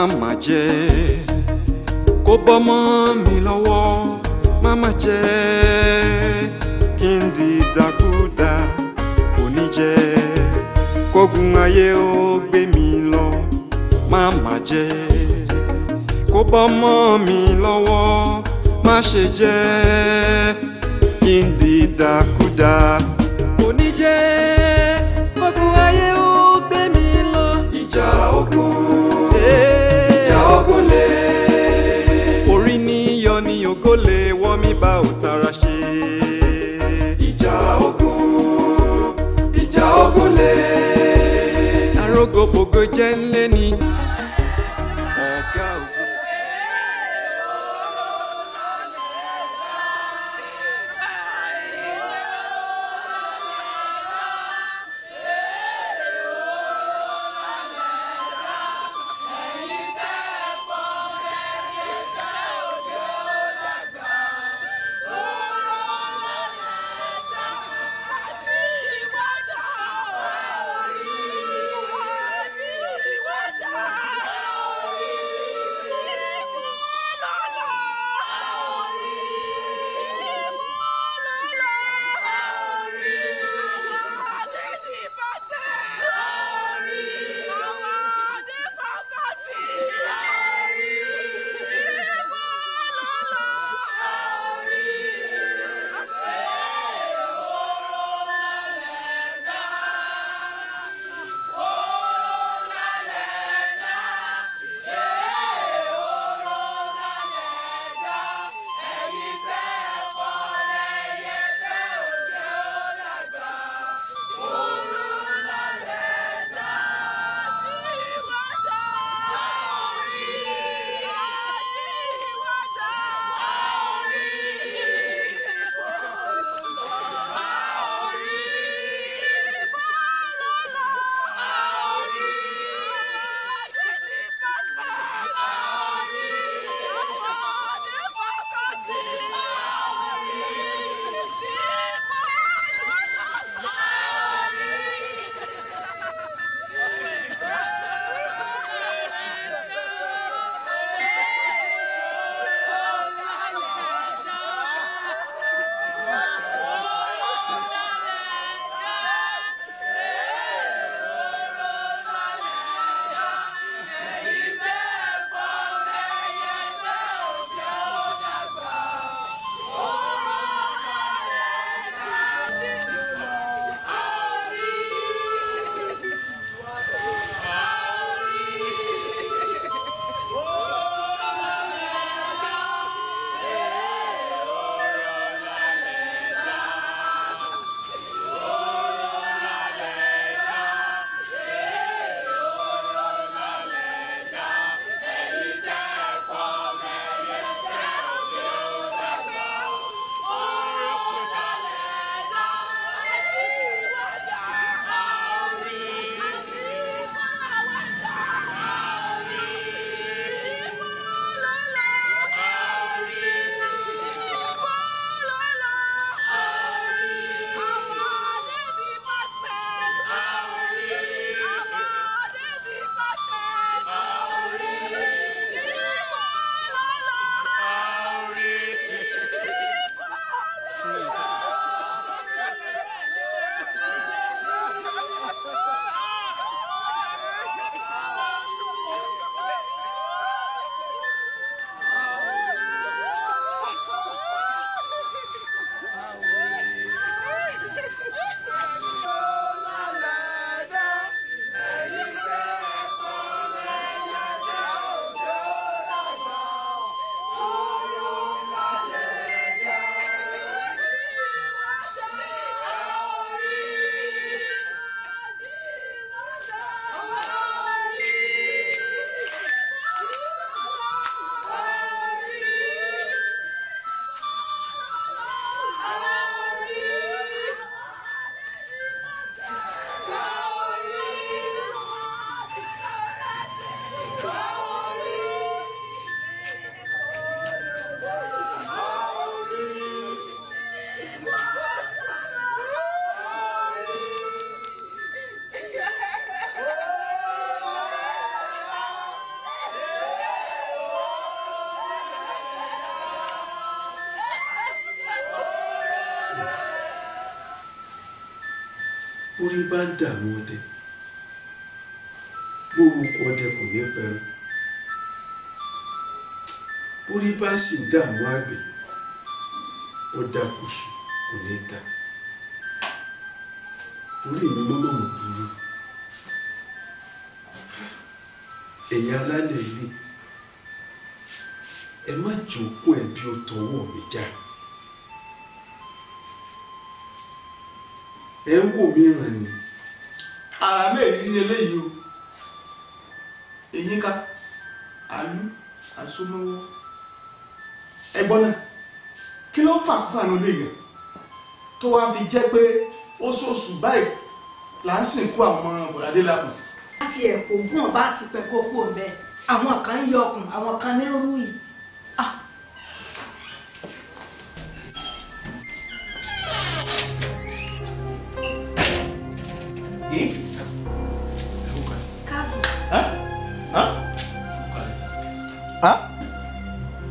Má má jẹ́ kó bọ́mọ mi lọ́wọ́, má má jẹ́ kí n di dàkúdà, kò ní jẹ́ kógun ayé ó gbé mi lọ. Má má jẹ́ kó bọ́mọ mi lọ́wọ́, má ṣe jẹ́ kí n di dàkúdà, kò ní jẹ́ kógun ayé ó gbé mi lọ. Ìjà ogun, ìjà ogun lè, orí níyọ ní ògo lè wọ́ mi bá ò tara ṣe. Ìjà ogun, ìjà ogun lè, arógóbògó jẹ́ ńlẹ́ ni ọ̀gá ògo. Ìwọ́dà! Orí bá ń dààmú ọdẹ, bórúkọ ọdẹ kò ní pẹran. Orí bá sì ń dààmú àgbẹ̀, ọdà kùsù kò ní ta. Orí mi ló mọ̀mọ́ burú. Ẹ̀yin alálẹ̀ ilé, ẹ má jókòó ẹ̀ bí ó tọwọ́ mi já. Ẹ ń wò mí ràn ni. Ara mẹ́rin ní eléyìí o. Eyín ká, àlú, àsomọ́wọ́. Ẹ̀gbọ́n náà, kí ló ń fà fún ilé yẹn? Tó wá fi jẹ́ pé oṣooṣù báyìí là ń sìnkú àwọn bọ̀dádé lápò. Láti ẹ̀kọ́ gùn ọba ti pẹ́ kó kú ọ̀bẹ, àwọn kan ń yọkùn, àwọn kan ní rú yìí.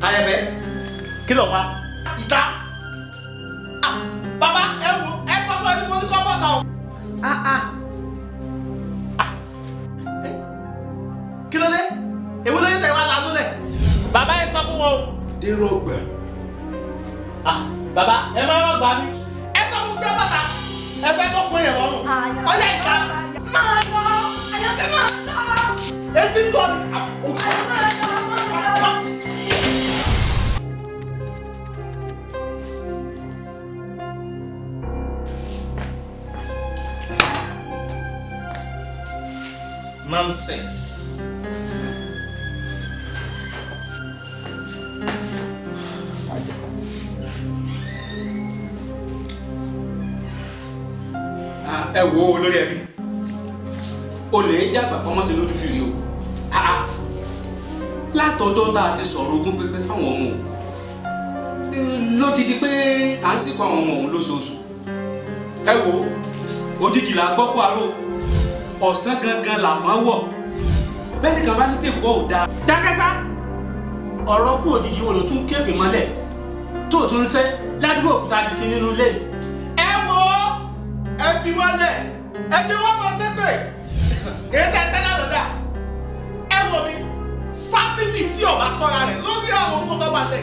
Ayẹ̀fẹ́, kí ló wá? Ìta! Bàbá ẹ wo ẹ sọ fún ẹni mo ní kọ́ bọ́ta o. Kí ló dé? Èwo ló ń tẹ̀ wá lánú lẹ̀? Bàbá ẹ sọ fún wọn o. Dérò ọgbà. Bàbá ẹ máa ń gbà mí. Ẹ sọ fún pé bàtà ẹ fẹ́ kó pín yẹn lọ́rùn. Ọjà ìta. Máa lọ, àyànfẹ́ máa lọ. Etí ń lọ ni. Máa lọ, máa lọ. Nonsense. Ẹ wo olórí ẹbí, olè jàgbà pamọ́sí lójú fìrí o. Látọjọ́ tá a ti sọ̀rọ̀ ogún pípẹ́ fáwọn ọmọ òkú ló ti di pé à ń sìnkú àwọn ọmọ òun lóṣooṣù. Ẹ wo òjijì là gbọ́ kó aró, ọ̀sán gangan làfọ́n wọ̀, bẹ́ẹ̀ nìkan bá ní tèkó ò dáa. Dákẹ́sá, ọ̀rọ̀ kú òjijì wo ló tún kéèpì mọ́lẹ̀ tó tún ń sẹ́ ládùúgbò òkúta ti sin nínú ilé. Ẹ wo ẹ fi wọ́n lẹ̀, ẹ jẹ́ wọ́n mọ sépè èyí tẹ́ sẹ́lá lọ́dà. Ẹ wo mi, fámìlì tí ó bá sọ́ra rẹ̀ lórí àwọn ohun tó wà lẹ̀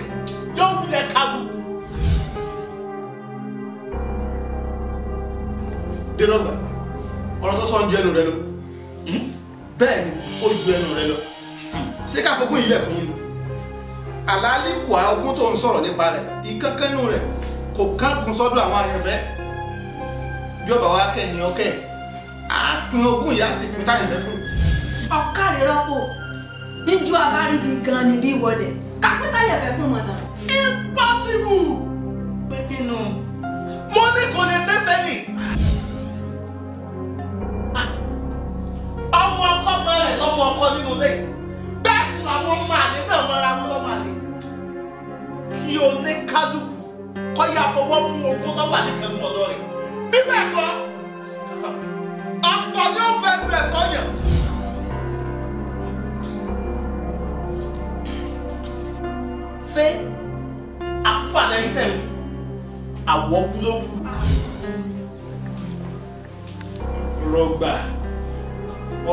yóò wulẹ̀ kábùkù. Délọ́gbà, ọ̀rọ̀ tó sọ ń ju ẹnu rẹ lọ. Bẹ́ẹ̀ ni ó ju ẹnu rẹ lọ. Ṣé ká fogún ilẹ̀ fún yín ni? Àlàálí kò á ogún tó ń sọ̀rọ̀ nípa rẹ̀, ìkánkánú rẹ̀ kò kánkun sọ́dọ̀ àwọn àyànfẹ́. Bí ọba wa kẹ́ ni ọkẹ́, á pín ogún ìyá sì pín táyànfẹ́ fún. Ọ̀kàrẹ̀ rọ́pò, níjú abáríbi gan ni bí wọlé, kápẹ́tà yẹ̀fẹ́ fún mọ̀nà. Impossible! Pé kí nu? Mo ní kò lè ṣeéṣe ni. Ọmọ ọkọ mọ rẹ̀ lọ́mọ ọkọ nínú ilé, bẹ́ẹ̀ sì làwọn ọmọ àlè náà mọra wọn lọ́mọ àlè. Kí oníkálukú kọ́ yá fọwọ́ mú ogún tó wà nìkan ọ̀dọ́ rẹ̀. Bí bẹ́ẹ̀ kọ́, ọkọ ni ó fẹ́ lu ẹ̀sọ́ yàn. Ṣé àfàlẹ́ yín tẹ̀wé àwọ̀ kú ló kú? Rọgbà,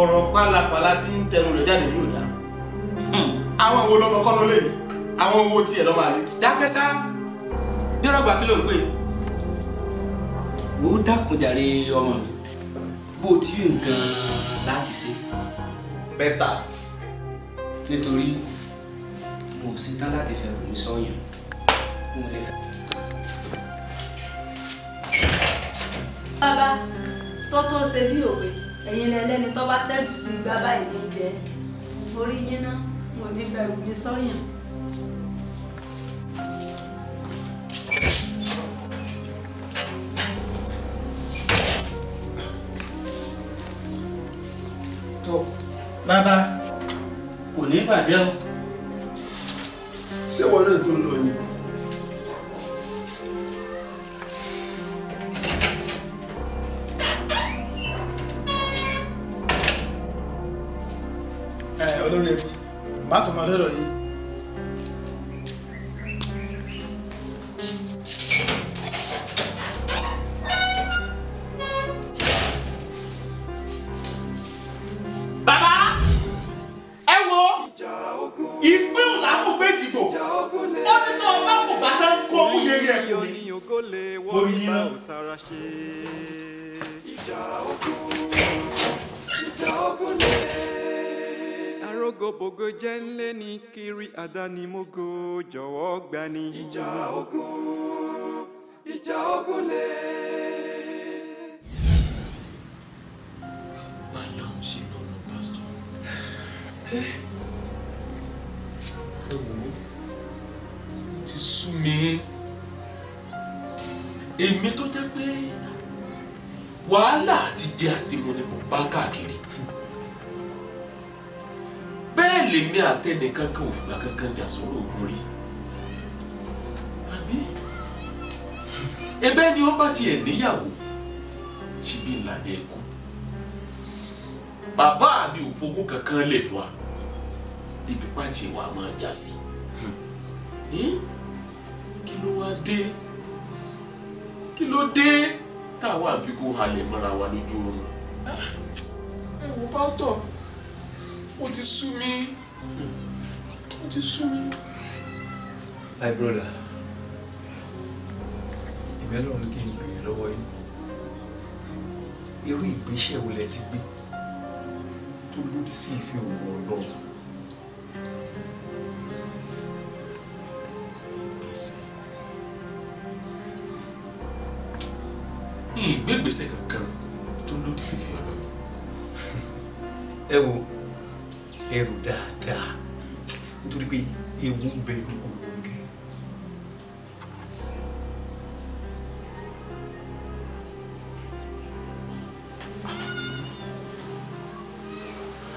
ọ̀rọ̀ pálapàla tí ń tẹnu rẹ̀ jáde yóò dá. Àwọn wo lọmọ kọ́ ló lè ní? Àwọn wo tiẹ̀ lọ́mọ àlè? Dákẹ́sá, dérọ̀gbà kí ló ń pè? Ó dákun jàre ọmọ mi, bó o ti rí nǹkan láti ṣe. Bẹ́tà. Nítorí mo ò ṣetán láti fẹ́ bùnmi sọ́yàn, mo lè fẹ́. Bàbá tó tó ṣe bí òwe, ẹ̀yin lẹ́lẹ́ni tó bá ṣẹ́jú sí igbá báyìí ní jẹ. Orí yín ná, mo ní fẹ́ bùnmi sọ́yàn. Tó bàbá kò ní bàjẹ́ o. Ṣé wọn náà tó ń lọ ni? Ẹ olórí ẹbí, má tó máa lọ́rọ̀ yìí. Ológo bògo jẹ́ ńlé ní kiri àdánimógo jọ̀wọ́ gbani. Ìjà ogun lè. Báláwo ṣe lọ́nà pásítọ̀. Ẹ wò ó, ti sú mi. Èmi tó jẹ́ pé wàhálà àti jẹ àti mu ni mo bá káàkiri. Bẹ́ẹ̀ lèmi àtẹnìkan kan ò fìgbà kankan jà sọ́rọ̀ ogun rí. Àbí? Ẹ̀bẹ̀ ni ó bá tiẹ̀ níyàwó, ṣe bí ìlànà ẹ̀kú. Bàbá mi ò fogún kankan lè fún wa. Débi pàtì ìwà máa já sí. Kí ló wá dé? Kí ló dé táwa àfi kó halẹ̀ mọ́ra wa lójú oorun? Ẹ wo pásítọ̀, ó ti sú mi. Ó ti sú mi. My brother, ìbẹ́ lọ́run ní kí n béèrè lọ́wọ́ yín. Irú ìgbésẹ̀ wo lẹ ti gbé tó lòdì sí ìfẹ́ òun Ọlọ́run? Ìgbésẹ̀. Ìgbégbèsè kankan tó lòdì sí ìfẹ́ Ọlọ́run. Ẹ wo ẹrù dáadáa nítorí pé ewu ń bẹ lóko lóńgẹ.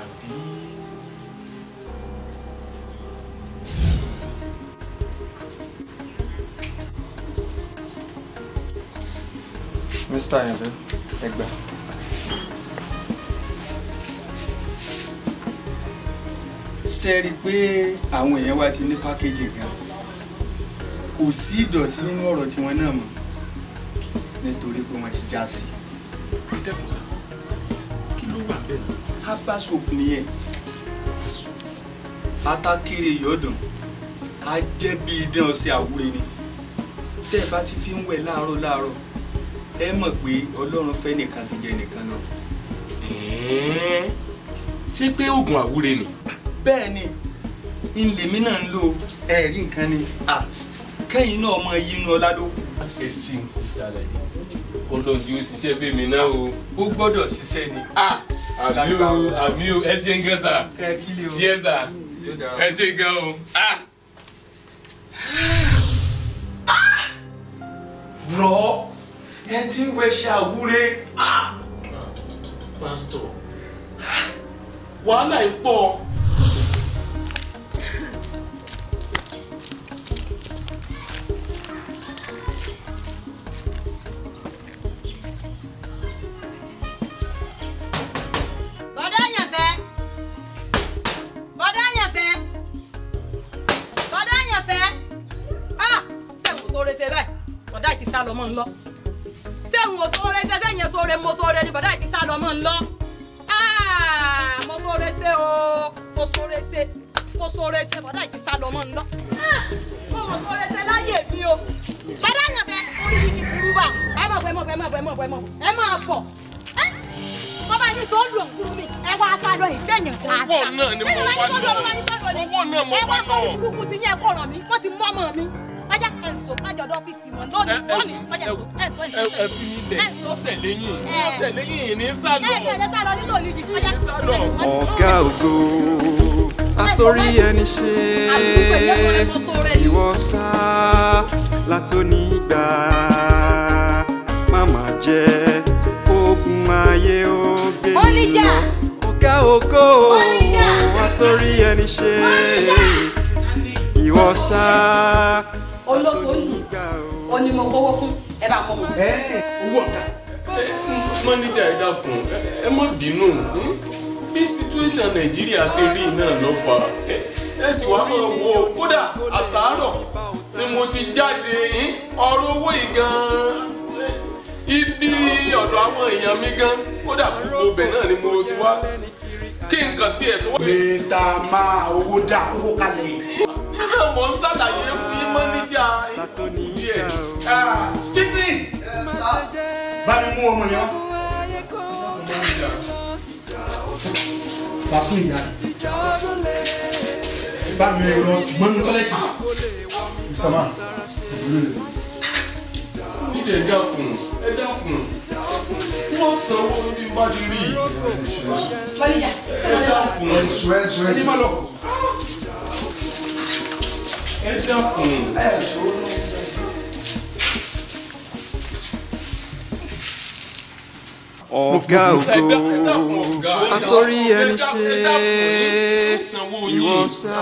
Àbí Mr. Ayọ̀dé, ẹ gbà. Ṣé rí i pé àwọn èèyàn wa ti ní pákéjì gan? Kò sí ìdọ̀tí nínú ọ̀rọ̀ tiwọn náà mọ́ nítorí pé wọ́n ti já sí. Ẹ dẹ́kun sá, kí ló wà bẹ́ẹ̀ náà? Herbal soap nìyẹn. Atákéré yọ̀dùn, á jẹ́ bí idán ọṣẹ àwúre ni. Tẹ́ ẹ bá ti fi ń wẹ̀ láàárọ̀ láàárọ̀, ẹ mọ̀ pé Ọlọ́run fẹ́ nìkan sì jẹ́ nìkan lọ. Ṣé pé oògùn àwúre ni? Bẹ́ẹ̀ ni, ńlẹ̀mí náà ń lo ẹ̀rí nǹkan ni. Kẹ́yìn náà mọ yínú ọlá ló kù. Ẹ ṣeun, Mr. Alade. Ọlọ́run yóò ṣiṣẹ́ fèmí náà o. Ó gbọ́dọ̀ ṣiṣẹ́ ni. Àmì o, àmì o, ẹ ṣeun gan sà. Ẹ kílè o. Yes sà. Ẹ ṣeun gan o. Bro, ẹ ti ń wẹṣẹ àwúre. Pásítọ̀, wàhálà yìí pọ̀. Bọ̀dá Àyànfẹ́, Bọ̀dá Àyànfẹ́, Bọ̀dá Àyànfẹ́, ah, sẹ́wọ̀n ò sóore ṣe báyìí, bọ̀dá yìí ti sá lọ mọ́ ń lọ. Sẹ́wọ̀n ò sóore ṣe, sẹ́yìn sóore mo sóore ni bọ̀dá yìí ti sá lọ mọ́ ń lọ. Ah, mo sóore ṣe o, mo sóore ṣe, mo sóore ṣe, bọ̀dá yìí ti sá lọ mọ́ ń lọ. Ah, mo mọ̀ sóore ṣe láyé mi o. Bọ̀dá Àyànfẹ́, orí mi ti burú bá. Ẹ mọ̀ bọ̀, ẹ mọ̀ bọ̀, ẹ mọ̀ bọ̀, ẹ mọ̀ bọ̀, ẹ mọ̀ bọ̀, ẹ máa bọ̀. Bọ́bá yín sọ lù òǹkúrú mi, ẹ wá sá lọ ìsẹ́yìn dáadáa. Owó náà ni mo wá lọ. Owó náà mo Ẹ wá wá kọ́ lọ. burúkú ti yín ẹ kọ̀ ràn mí, wọ́n ti mọ́ ọmọ mi. Ọjà ẹ̀ǹso kájọ̀dọ̀ ọ́fíìsì wọn lónìí lónìí. Ọjà ẹ̀ǹso ẹ̀ǹso ẹ̀ǹso Ẹ fi mi lẹ̀, ẹ̀ǹso. tẹ̀lé yín, tẹ̀lé yín ní sálọ. Ẹ tẹ̀lé sálọ nítòní yìí. Ọjà Ní sálọ. ẹ̀ǹso wájú. Ọ̀gá ògo àtòrí ẹni ṣe ìwọ ṣá látòní gbà má má jẹ́ ogun ayé ó gbé mi lọ. Ọ̀gá ògo àtòrí ẹni ṣe ìwọ ṣá. Olóṣòlù ó ní mo kówó fún ẹ bá mọ mọ. Owó ọ̀gá. Mọ́níjà ẹ dákun, ẹ má bínú. Bí situation Nàìjíríà ṣe rí náà ló fà á. Ẹ sì wá máa wo kódà àtàárọ̀ ni mo ti jáde ọ̀rọ̀ owó yìí gan-an. Ibi ọ̀dọ̀ àwọn èèyàn mi gan kódà gbogbo ibẹ̀ náà ni mo ti wá. Kí nǹkan tiẹ̀ tó wá. Mr. Ma, owó dá owó kalẹ̀. Nígbà mo ń ṣàlàyé fún yín mọ́níjà díẹ̀. Stephen, bá mi mú ọmọ yẹn wá. Fà fún ìyá rẹ̀. Bá mi lọ ṣùgbọ́n ní tọ́lẹ́tì. Mr. Man, ìlú rẹ̀. Níjẹ̀ ẹ dákun, ẹ dákun. Wọ́n sanwó bí bá ti rí. Mọ́níjà, Ẹ dákun. Ẹni má lọ. Ẹ dákun. Ọ̀gá ògo àtòrí ẹni ṣe ìwọ ṣá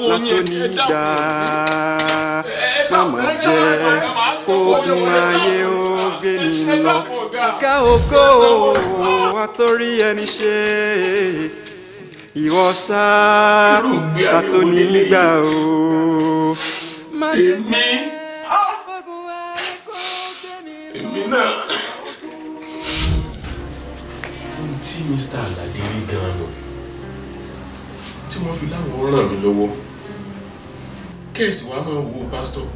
látòní gbà má má jẹ́ kógun ayé ó gbé ni lọ. Ọ̀gá ògo àtòrí ẹni ṣe ìwọ ṣá látòní gbà o. Èmi. Èmi náà. Ohun tí Mr. Alade rí gan-an nù tí wọ́n fi láwọn ràn mí lọ́wọ́ kẹ́ẹ̀sì wàá máa wo pásítọ̀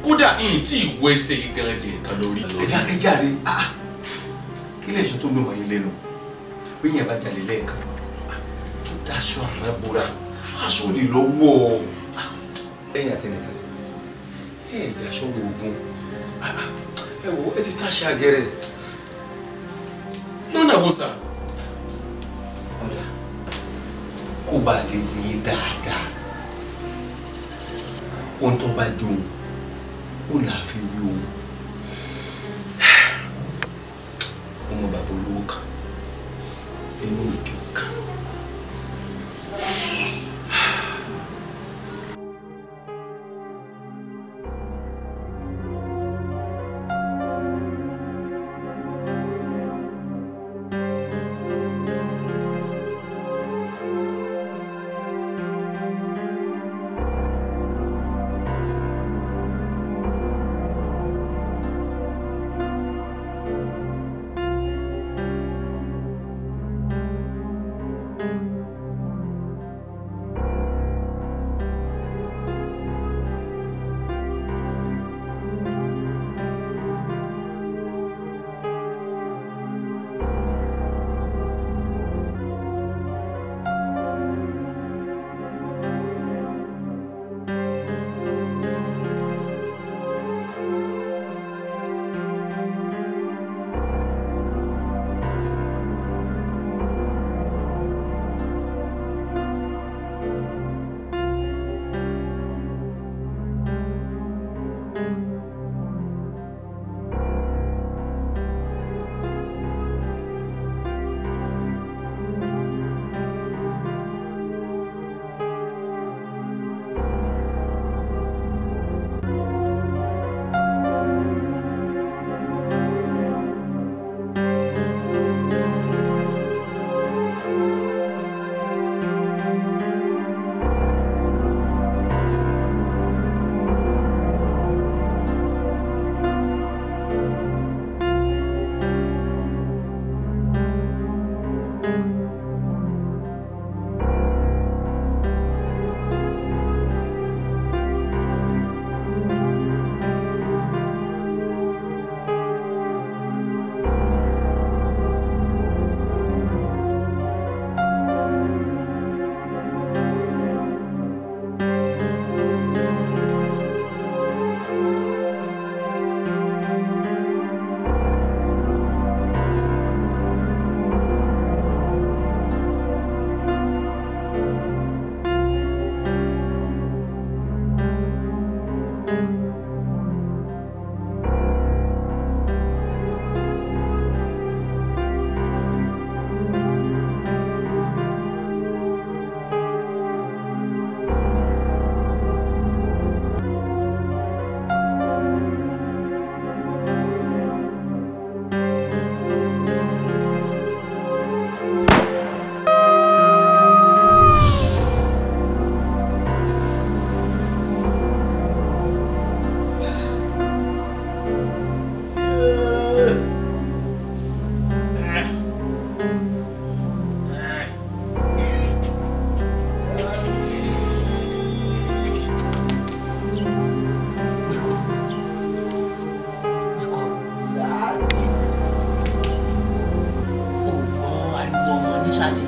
kódà ìyìn tí ìwọ ẹsẹ̀ yìí gan-an jẹ nǹkan lórí. Ẹ dákẹ́ jàre, kí lè ṣe tó gbọmọ yín lẹ́nu bí yẹn bá jalè lẹ́ẹ̀kan tó dáṣọ àrùn bóra aṣọ òdì lọ́wọ́ ẹ̀yìn àtẹnìkan ẹ̀ ẹ̀ dáṣọ oògùn ẹ wo ẹ ti táṣà gẹrẹ. Lọ́nà wo sà? Ọ̀dà kó bá a lè yín dáadáa ohun tó bá di òun òun là á fi wí òun ọmọ bàbá olówó kan nínú òjò kan. Ṣadé.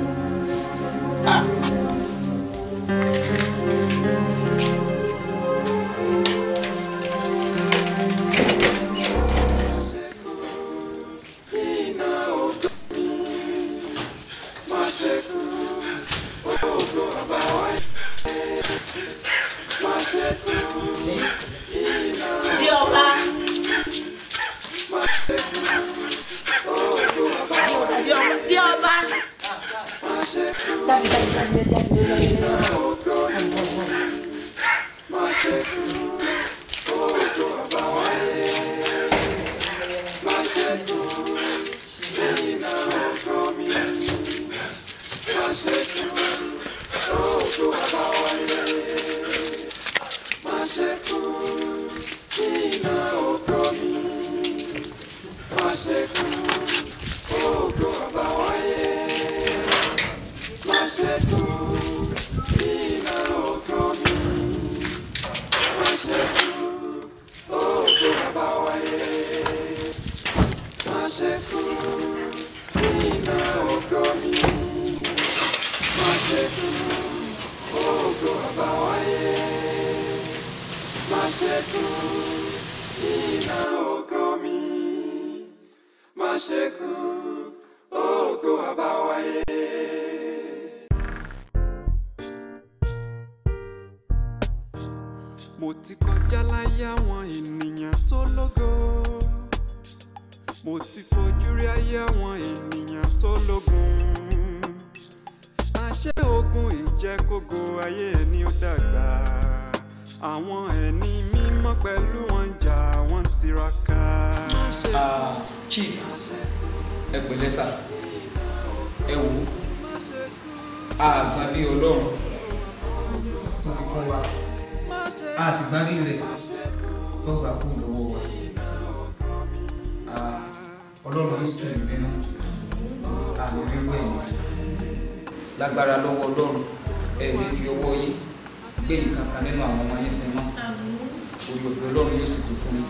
Bí ọba. Bí ọba. Mo ti kọjá láyé àwọn ènìyàn tó lógo. Mo ti fojú rí ayé àwọn ènìyàn tó lógun. Àṣé ogun ìjẹkógo ayé ẹni ó dàgbà. Àwọn ẹni mímọ́ pẹ̀lú wọn jà wọ́n tiraka. Chief, ẹ pẹ̀lẹ́ sà, ẹ wò ó, àgbà bíi Ọlọ́run tó fi kún wa, a sì gbá bí rẹ̀ tó gbà kú lọ́wọ́ wa. Ọlọ́run yóò tù mí nínú àmì rírú ẹ̀yìn lágbára lọ́wọ́ Ọlọ́run. Ẹ lè fi ọwọ́ yín gbé ìkankan nínú àwọn ọmọ yín sin mọ́. Orí òfin Ọlọ́run yóò sì tó fún yín.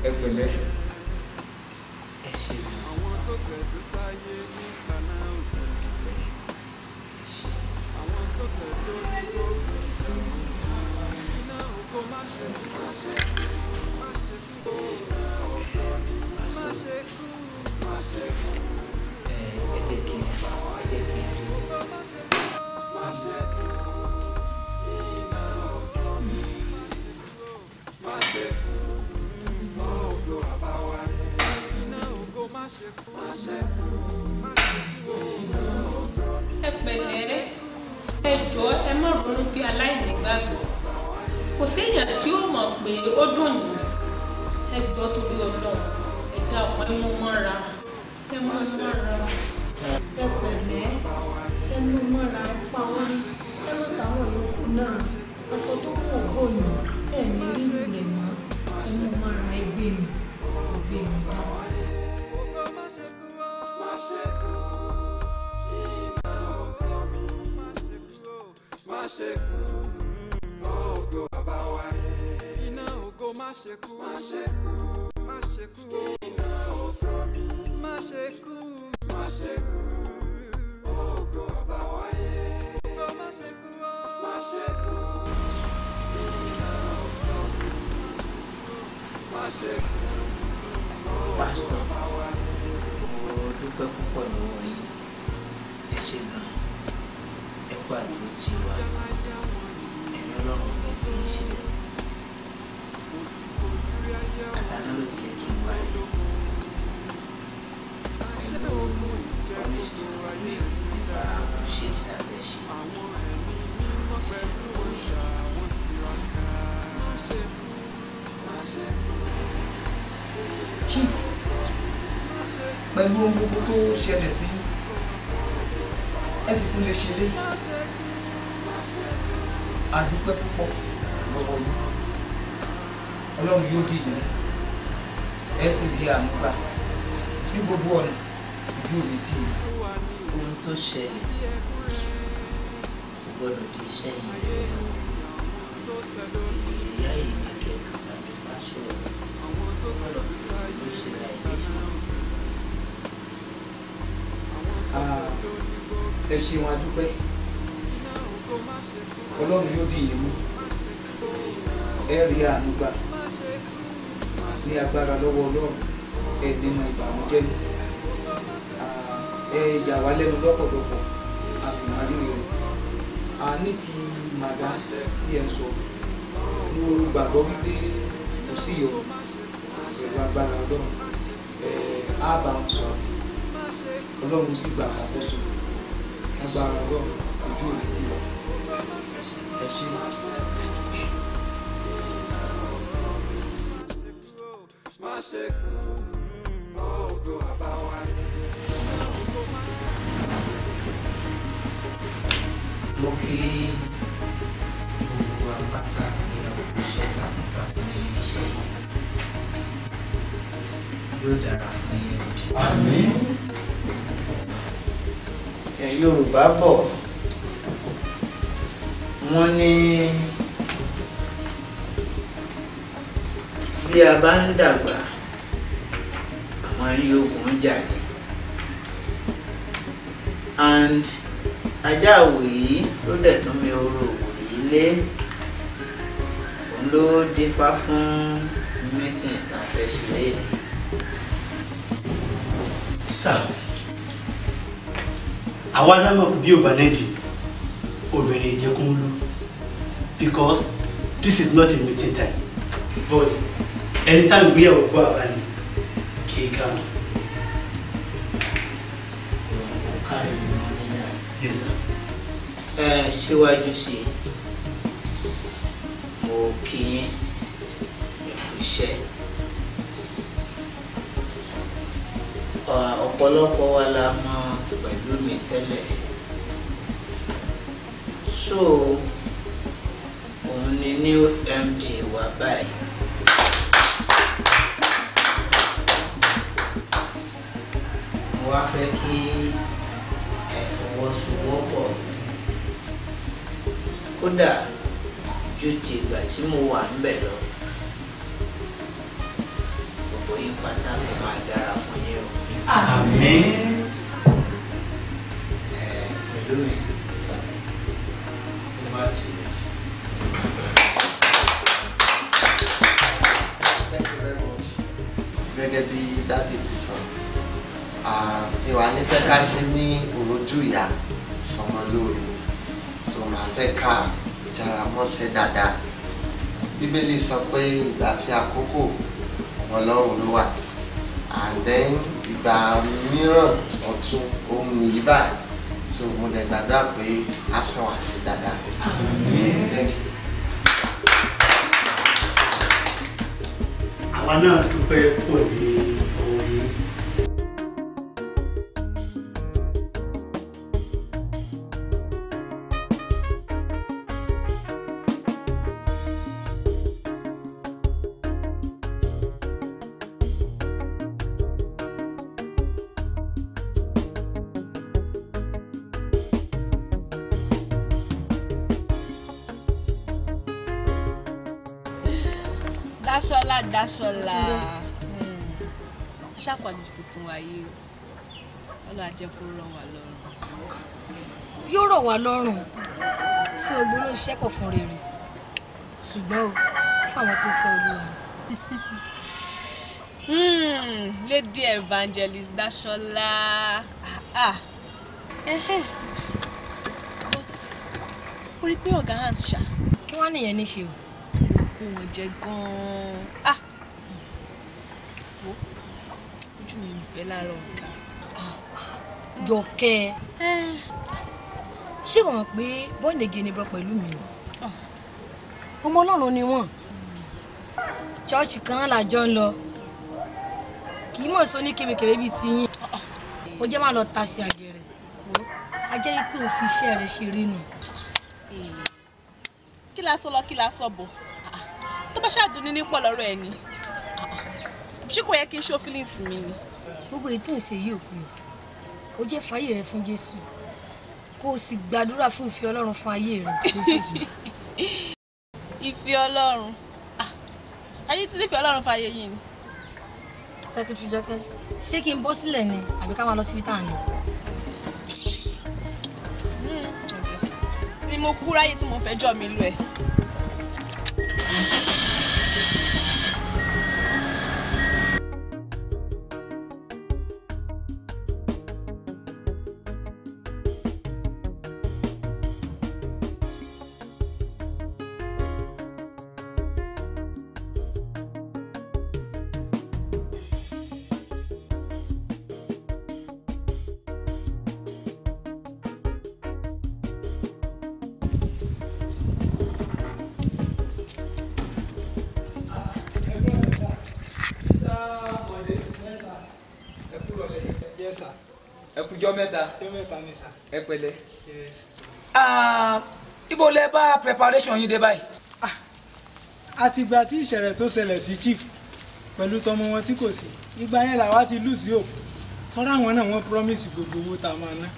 Ẹ pẹ̀lẹ́. Ẹ ṣe. Ẹ jẹ́ kí ẹ jẹ́ kí n rí. Ẹ pẹ̀lẹ́, ẹ jọ̀ọ́, ẹ má ronú bí aláìnígbàgbọ́. Kò séèyàn tí ó mọ̀ pé ó dùn yín. Ẹ jọ̀ọ́, torí Ọlọ́run, ẹ dákun, ẹ mú mọ́ra, ẹ mú mọ́ra. Ẹ pẹ̀lẹ́, ẹ mú mọ́ra, ẹ pa wọ́n, ẹ mú táwọn yòókù náà. Aṣọ tó kù ògbóyìn ẹ ní rírù rẹ̀ mọ́. Ẹ mú mọ́ra, ẹ gbé mi, ẹ gbé mi dá. Iná ògo má ṣe kú, má ṣe kú, má ṣe kú. Iná ògo mi má ṣe kú, má ṣe kú. Ògo àbáwáyé. Ògo má ṣe kú, má ṣe kú. Iná ògo mi má ṣe kú. Pásítọ̀, mo dúpẹ́ púpọ̀ lọ́wọ́ yín. Ẹ ṣé gan, ẹ kú àdúró tì wá. Ẹ̀mí Ọlọ́run ò ní fi yín sílẹ̀. Àtàná ló ti yẹ kí n wá rí pẹ̀lú promise tí mo make nípa crusade tá a fẹ́ ṣe. Chief, pẹ̀lú ohun gbogbo tó ṣẹlẹ̀ sí ẹ sì tún lè ṣe léyìí, a dúpẹ́ púpọ̀ lọ́wọ́ yín. Ọlọ́run yóò dì yín, ẹ sì rí àánú gbà ní gbogbo ọ̀nà. Ojú ò ní tì yín. Ohun tó ṣẹlẹ̀ kò gbọ́dọ̀ di iṣẹ́ yìí lọ́wọ́. Ìyá yìí ní kẹ́kọ̀ọ́ bá mi bá sọ̀rọ̀, ló ṣe ra ẹ̀ léṣe. Ẹ ṣeun, a dúpẹ́. Ọlọ́run yóò dì yín mú, ẹ rí àánú gbà ní agbára lọ́wọ́ Ọlọ́run. Ẹ nínú ìbànújẹ́ ni ẹ yà wá lẹ́nu lọ́pọ̀lọpọ̀, a sì máa rírì rẹ̀. Ní ti madam tí ẹ ń sọ, mo gbàgbọ́ wípé kò sí ìyọnu pẹ̀lú agbára Ọlọ́run. Á bá wọn sọ̀rọ̀, Ọlọ́run sì gbà ṣàkóso. Agbára Ọlọ́run, ojú ò ní tì wá. Ẹ ṣé. Má ṣe kú, ògo àbáwáyé. Mo kí gbogbo apáta ní àkóṣe takuntakun nínú iṣẹ́ yìí. Yóò dára fún yín o. Àmín. Ẹ Yorùbá bọ̀, wọ́n ní bí a bá ń dàgbà, àwọn yòókù ń jà ní. And ajá òwòyí ló dẹ̀ tún mi oró òwòyí lé, òun ló dífá fún mítìn tá a fẹ́ ṣe lénìí. Sir, àwa náà mọ̀ bí ò bá nídìí obìnrin ìjẹkúnlú, because this is not a meeting time, but anytime gbéyàwó kó àbálẹ kì í kà mọ́. Ó kárí mọ́níyà. Yes, sir. Ẹ síwájú sí i, mo kí yín, ẹ kú iṣẹ́. Ọ̀pọ̀lọpọ̀ wa la mọ̀ pẹ̀lú mi tẹ́lẹ̀, so òun ni new MD wa báyìí. Mo wá fẹ́ kí ẹ fọwọ́sowọ́pọ̀ kódà ju ti ìgbà tí mo wà ńbẹ̀ lọ. Gbogbo yín pátá kò máa dára fún yín o. Àmín. Ẹ pẹ̀lú mi sọ, over to you. Thank you very much. Gẹ́gẹ́ bí daddy ti sọ, ìwà nífẹ̀ẹ́ ká ṣe ní òrojú ìyá sọmọ lóore, so màá fẹ́ ká jára mọ́ṣẹ́ dáadáa. Bíbélì sọ pé ìgbà àti àkókò Ọlọ́run ló wà, and then ìgbà mìíràn ọ̀tun ohun nìyí báyìí, so mo dẹ̀ gbàdúrà pé á sàn wá sí dáadáa. Thank you. Àwa náà dúpẹ́ pọ̀ ní ọwọ́ yín. Dáṣọlá, Dáṣọlá, aṣàpàlù tuntun wáyé o. Ọlọ́run á jẹ́ kó rọ̀ wá lọ́rùn. Yóò rọ̀ wá lọ́rùn sí ogbó ló ń ṣẹ́pọ̀ fún rere, ṣùgbọ́n o fún àwọn tó fẹ́ Olúwa ni. Lady Evangelist Dáṣọlá, ah, ah. But ó rí pé ọ̀gá Hans ṣá. Kí wọ́n nìyẹn ní ṣe o. Kó wọn jẹ gan-an. Ah, wo ojú mi ń bẹ lára ọ̀gá. Jọkẹ́, ṣé wọ́n mọ̀ pé bọ́ọ̀nìgì ni bọ́ pẹ̀lú mi ni? Ọmọ Ọlọ́run ni wọ́n, ṣọ́ọ̀ṣì kan náà làjọ ń lọ, kì í mọ̀ sọ ní kébékébé bíi ti yín. Ó jẹ́ máa lọ ta sí àgẹ̀rẹ̀, wò á jẹ́ pé òun fi iṣẹ́ rẹ̀ ṣeré nù. Kí la sọ lọ, kí la sọ bọ̀, tó bá ṣàdúní ní pọ̀ lọ́rọ̀ ẹ̀ ni, ṣé kò yẹ kí n ṣó feelings mi ni? Gbogbo èyí tó ń ṣe yìí ò pé o. Ó jẹ́ fàyè rẹ fún Jésù, kó o sì gbàdúrà fún ìfẹ́ Ọlọ́run fún ayé rẹ lójoojúmọ́. Ìfẹ́ Ọlọ́run? Ayé tí nífẹ̀ẹ́ Ọlọ́run fàyè yìí ni. Sẹ́kítírì Jọkẹ́, ṣé kí n bọ́ sílẹ̀ ni àbí ká máa lọ síbi tá à ń lọ? Mo kú ráyè tí mo fẹ́ jọ mi lọ ẹ̀. Ẹ kújọ́ mẹ́ta. Jọ́ mẹ́ta ni sà. Ẹ pẹ̀lẹ́. Yes. Ibo lẹ bá preparation yín dé báyìí? Àtìgbà tí ìṣẹ̀lẹ̀ tó ṣẹlẹ̀ sí chief pẹ̀lú tọmọ wọn tí kò sí, ìgbà yẹn làwa ti lose hope. Tọ́ra àwọn náà wọ́n promise gbogbo owó tá a máa ná.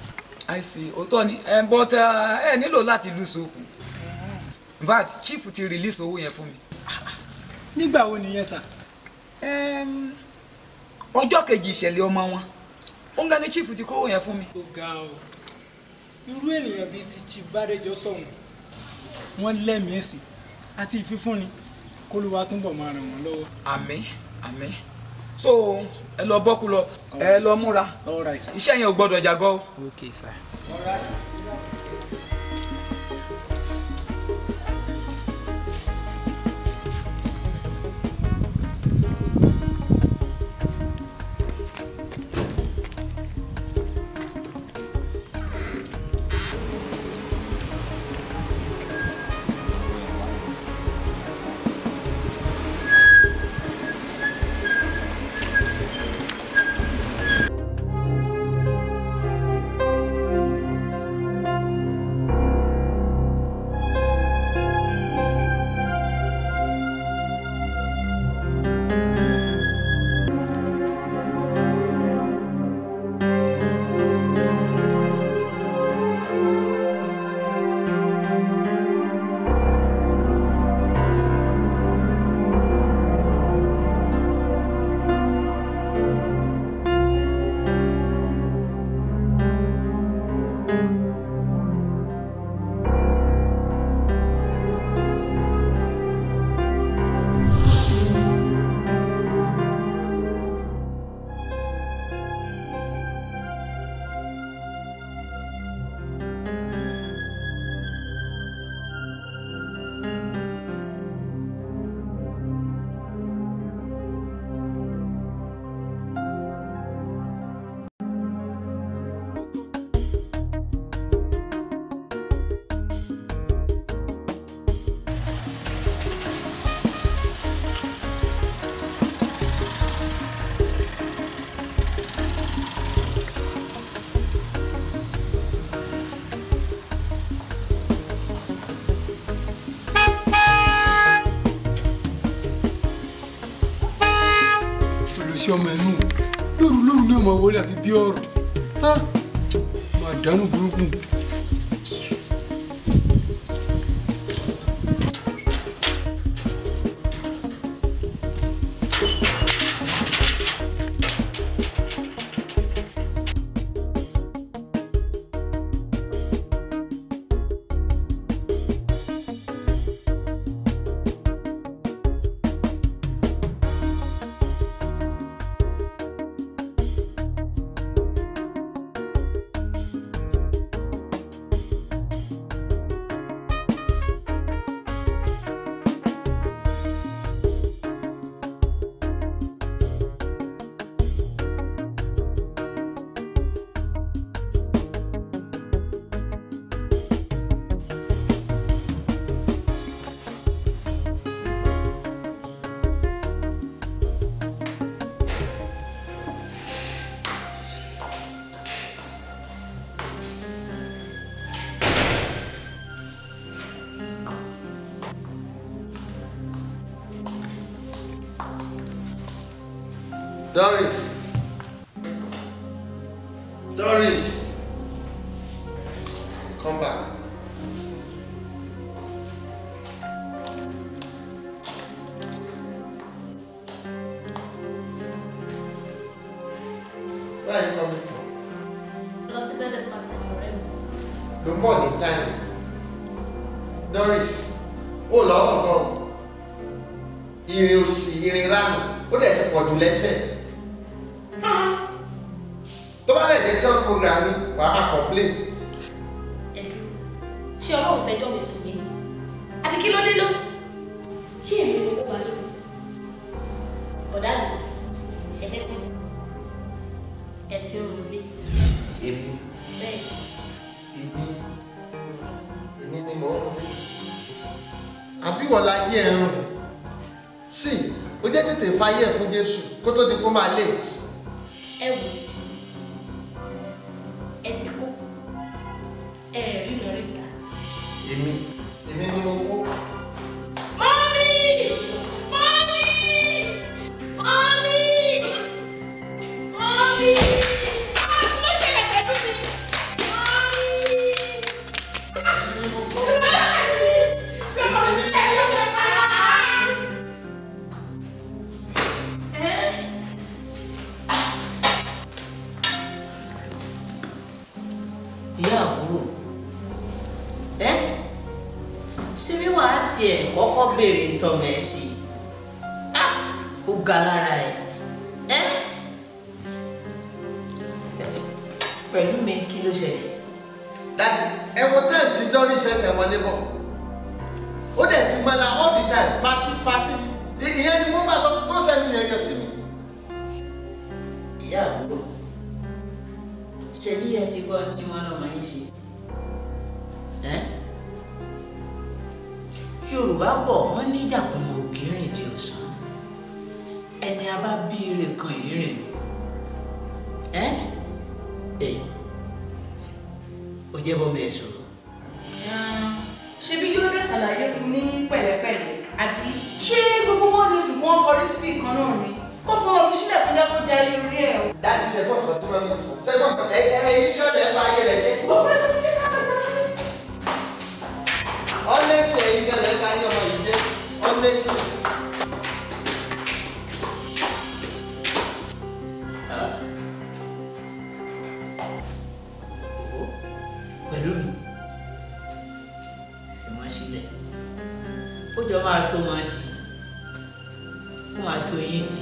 I see, òótọ́ ni, but ẹ nílò láti lose hope. In fact, chief ti release owó yẹn fún mi. Nígbà wo nìyẹn sà? Ọjọ́ kejì ìṣẹ̀lẹ̀ ọmọ wọn. Ó ń ga ní chief ti kówó yẹn fún mi. Ó ga o, irú ènìyàn bíi ti Chief Bádéjọ sọ̀hún, wọ́n lẹ́mìí ẹ̀sìn àti ìfífúnni, k'Olúwa túnbọ̀ máa ràn wọ́n lọ́wọ́. Àmín àmín. So ẹ lọ bọ́kú lọ, ẹ lọ múra. Iṣẹ́ yẹn ò gbọ́dọ̀ jàgọ́ o. Okay sir. All right. Sí ọmọ ẹnu lóru lóru ní ọmọ wọlé àfi bí ọ̀rọ̀ máa dánú burúkú. Doris. Doris. Come back. Where are you coming from? Lọ sí birthday party ọ̀rẹ́ mi. Ló ń bọ̀ ní time. Doris, ó lọ́rọ̀ gan. Ìrìn òsì, ìrìn ránù, ó dẹ̀ ti pọ̀ jù lẹ́sẹ̀. Tó bá lẹ̀ jẹ́ church program ni, wàá máa complain. Ẹ̀dùn, ṣé Ọlọ́run fẹjọ́ mi sùn yìí? Àbí kí ló dé ló? Ṣé èmi ni mo kó wa yín? Bọ̀dá mi, ṣe fẹ́ pẹ́. Ẹ ti ń rún lé. Èmi. Bẹ́ẹ̀. Èmi ni mò ń rún lé. Àbí wọ́n la yé ẹ̀rùn? Sí, ó jẹ́ tètè fayé ẹ̀ fún Jésù kó tó di kó máa late. Ẹ wò, ẹ ti kó, ẹ rí lọ rí ta. Èmi ni mo kó. Mọ́mí! Mọ́mí! Mọ́mí! Mọ́mí! Kí ló ṣẹlẹ̀ pẹ̀lú mi? Ìyá àbúrò ẹ ṣé bí wàá tiẹ̀ kọ́kọ́ béèrè ntọ́mọ ẹ ṣe ó ga lára ẹ ẹ pẹ̀lú mi kí ló ṣẹlẹ̀. Dadi, ẹ wo time tí Doris ṣẹ̀ṣẹ̀ wọlé bọ̀. Ó dẹ̀ ti mọ́la all the time, party party. Ìyẹn ni mo máa sọ tó ṣẹlẹ̀ yẹ̀yẹ̀ sí mi. Ìyá àbúrò, ṣe bí ẹ ti gbọ́ tí wọ́n lọ́mọ yín ṣe. Yorùbá bọ̀ wọ́n ní ìjàkùmọ̀ òkè rìn dé ọ̀sán, ẹni a bá bí ire kan ìrìn o. Ó jẹ́ bọ́mọ ẹ sọ̀rọ̀. Ṣebí yóò lè ṣàlàyé fún ní pẹ̀lẹ́pẹ̀lẹ́, àbí ṣé gbogbo wọn ní sùn wọn kọrí síbì kan náà ni? Kó fún ọmọ sílẹ̀ kó jẹ́ kó jẹ́ ayé orí ẹ̀ o. Dáàdì ṣẹ́gbọ́n kan tí wọ́n ń sọ, ṣẹ́gbọ́n kan ẹ̀yin jọ́ lẹ́ bá ayé rẹ̀ jẹ́. Honestly, ẹ̀yin jọ́ lẹ́ bá ayé ọmọ yìí jẹ́. Honestly. Pẹ̀lú mi, fi wọ́n sílẹ̀, ó jọ máa tó wọn tì, ó máa tó yín tì.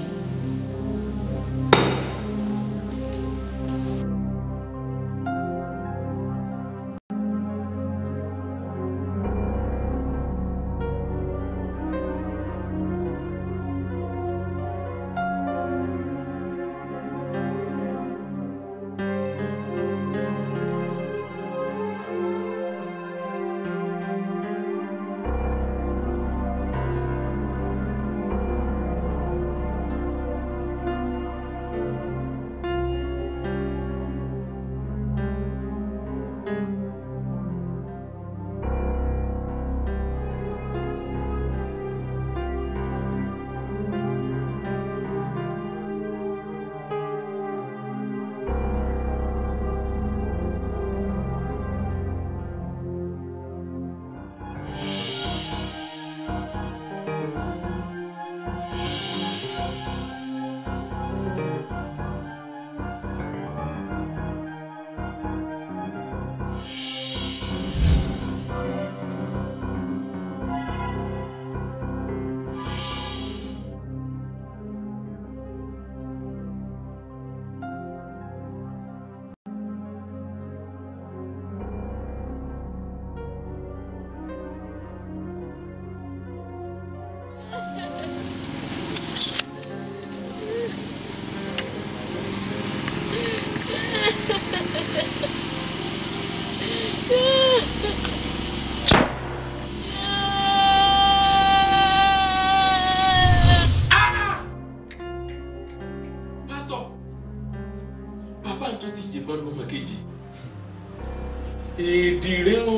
Èdì rẹ o.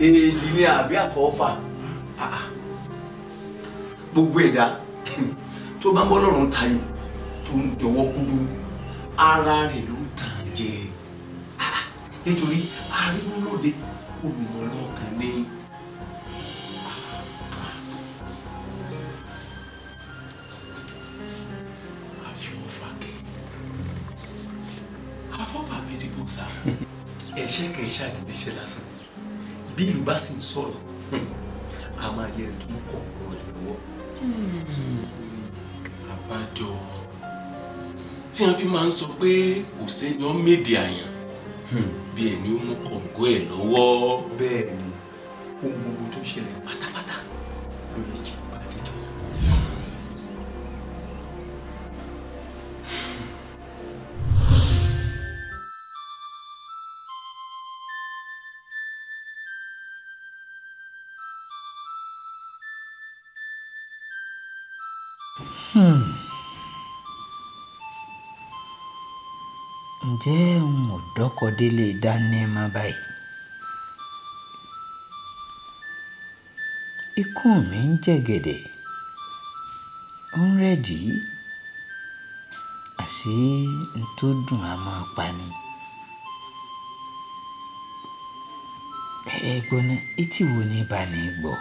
Èdì ni àbí àfọwọ́fà. Gbogbo ẹ̀dá tó bá ń bọ́ lọ́rùn tayò tó ń dọwọ́ kúdúrú, ara rẹ̀ ló ń tàn jẹ. Nítorí arínúlóde olùmọ̀ràn ọkàn ni. Àfọwọ́fà kẹ̀. Àfọwọ́fà bíi ti bó sá. Ẹ̀ṣẹ̀ kì í ṣàdédé ṣe lásán. Bí ìlú bá sì ń sọ̀rọ̀, a máa yẹ ẹni tó mú kọ̀ọ̀kan rẹ̀ lọ́wọ́. Àbájọ tí wọ́n fi máa ń sọ pé kò sẹ́ni ọ́ méde àyàn bí ẹni ó mú kọ̀ǹgọ́ ẹ̀ lọ́wọ́. Bẹ́ẹ̀ ni, ohun gbogbo tó ṣẹlẹ̀ pátápátá ló yẹ kí ìpàdé tó. Ǹjẹ́ n ò dọ́kọ̀délé dání mọ́ báyìí? Ikú mi ń jẹ̀gẹ̀dẹ̀, ó ń rẹ̀dí, àṣé n tó dùn á máa pa ni. Ẹ gbọ́ná, etí wo ni bá ní gbọ́?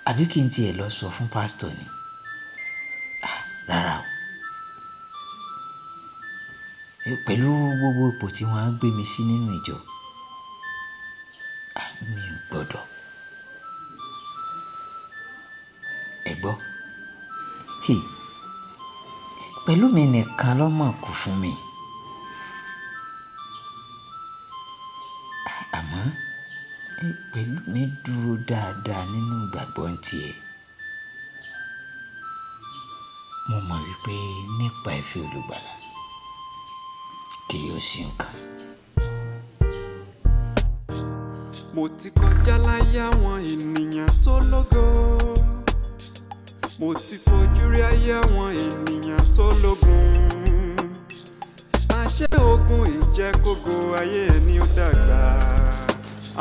Àbí kí n tiẹ̀ lọ sọ fún pásítọ̀ ni? Rárá o. Pẹ̀lú gbogbo ipò tí wọ́n á gbé mi sí nínú ìjọ, mi ò gbọ́dọ̀. Ẹ gbọ́, pẹ̀lú mi nìkan lọ́mọ kù fún mi. Àmọ́ pẹ̀lú mi dúró dáadáa nínú ìgbàgbọ́ ń tiẹ̀. Mo mọ̀ wípé nípa ìfẹ́ Olùgbàlà kì yóò sí nǹkan. Mo ti kọjá láyé àwọn ènìyàn tó lógo. Mo ti fojú rí ayé àwọn ènìyàn tó lógun. Àṣé ogun ìjẹkógo ayé ẹni ó dàgbà.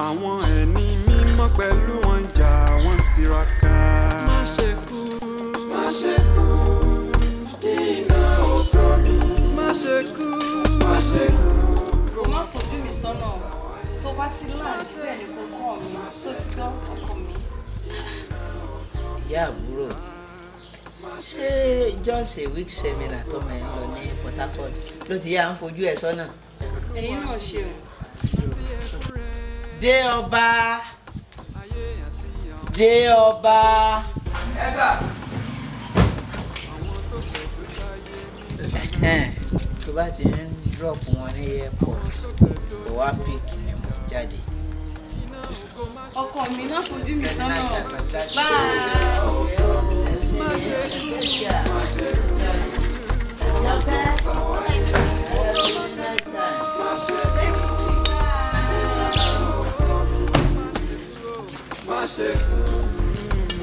Àwọn ẹni mímọ́ pẹ̀lú wọn ń jà, wọ́n ń tiraka. Má ṣe kú, má ṣe kú, iná ògo mi. Má ṣe kú, má ṣe kú. Rò má fojú mi sọ́nà o. Tó bá ti land bẹ́ẹ̀ ni kò kọ́ mi, tó ti gbọ́ ọkọ mi. Ìyá àbúrò, ṣé just a week seminar tọmọ ẹ ń lọ ní Port Harcourt ló ti yá ń fojú ẹ sọ́nà? Ẹ̀yin náà ṣe o. Dé ọba, dé ọba. Ẹ sà. Tó bá ti ń drop wọn ní airport, kò wá pick ni mo jáde. Ọkọ mi má fojú mi sọ́nà o. Bye.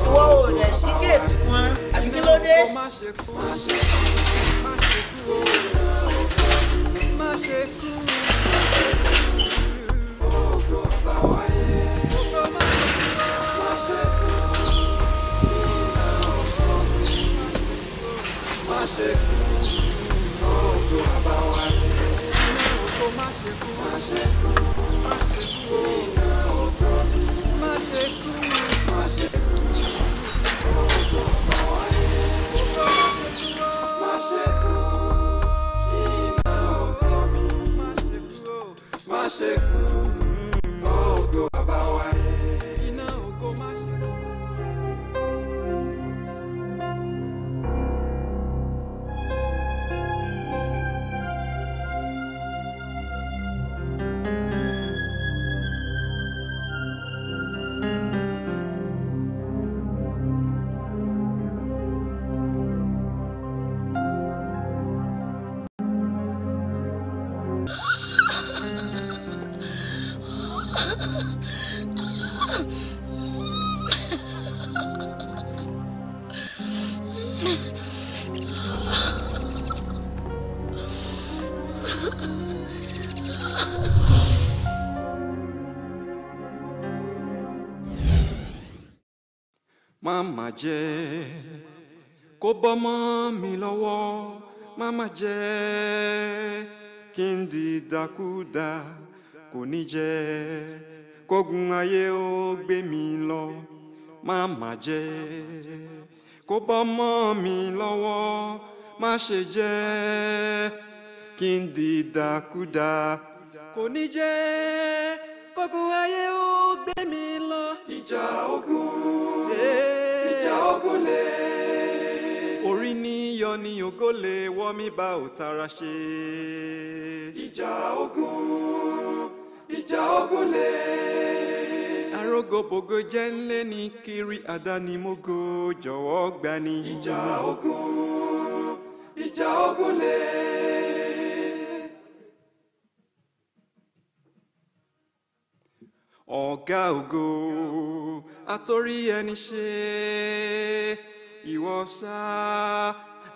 Ìwọ ò dẹ̀ sí géètì wọn, àbí kí ló dé? Má ṣe kú, má ṣe kú, má ṣe kú. Má jẹ́ kó bọ́mọ mi lọ́wọ́, má má jẹ́ kí n di dàkúdà, kò ní jẹ́ kógun ayé ó gbé mi lọ. Má má jẹ́ kó bọ́mọ mi lọ́wọ́, má ṣe jẹ́ kí n di dàkúdà, Kò ní jẹ́ kógun ayé ó gbé mi lọ. Ìjà ogun, ìjà ogun lè. Orí ní yọ ní ògo lè wọ́ mi bá ò tara ṣe. Ìjà ogun, ìjà ogun lè. Arógóbògó jẹ́ ńlé ní kiri àdánimógo jọ̀wọ́ gbani. Ìjà ogun, ìjà ogun lè. Ọ̀gá ògo àtòrí ẹni ṣe ìwọ ṣá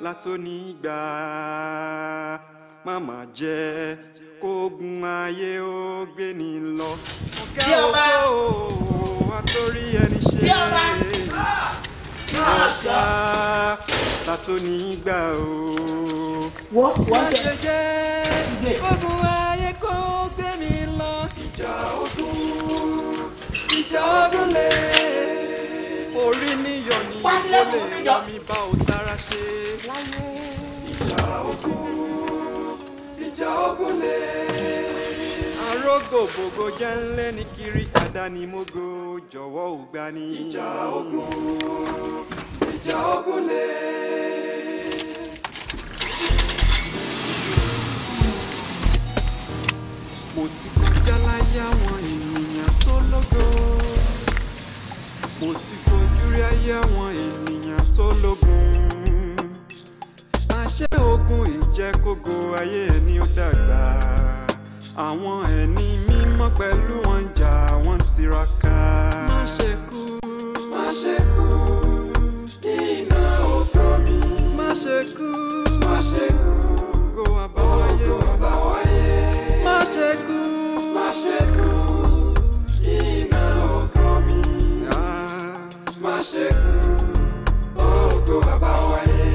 látòní gbà má má jẹ́ kógun ayé ó gbé ni lọ. Ọ̀gá ògo àtòrí ẹni ṣe ìwọ ṣá látòní gbà o. Wọ́n má ṣe jẹ́ kógun ayé kó gbé mi lọ. Ìjà ogun, ìjà ogun lè. Orí níyọ̀ ní Wá sílẹ̀kùn ó lè mi jọ. wá mi bá ò tara ṣe. Ìjà ogun, ìjà ogun lè. Arógòbògò jẹ́ ńlẹ́ ní kiri àdánimógo jọ̀wọ́ ò gbani. Ìjà ogun, ìjà ogun lè. Mo ti kọjá láyé àwọn ènìyàn tó lógo. Mo ti fojú rí ayé àwọn ènìyàn tó lógun. Àṣé ogun ìjẹ́kógo ayé ẹni ó dàgbà. Àwọn ẹni mímọ́ pẹ̀lú wọn ń jà wọ́n ń tiraka. Má ṣe kú, má ṣe kú, iná ògo mi. Má ṣe kú, má ṣe kú, ògo àbáwáyé. Ògo àbáwáyé. Má ṣe kú, má ṣe kú, iná ògo mi. Má ṣe kú, ògo àbáwáyé.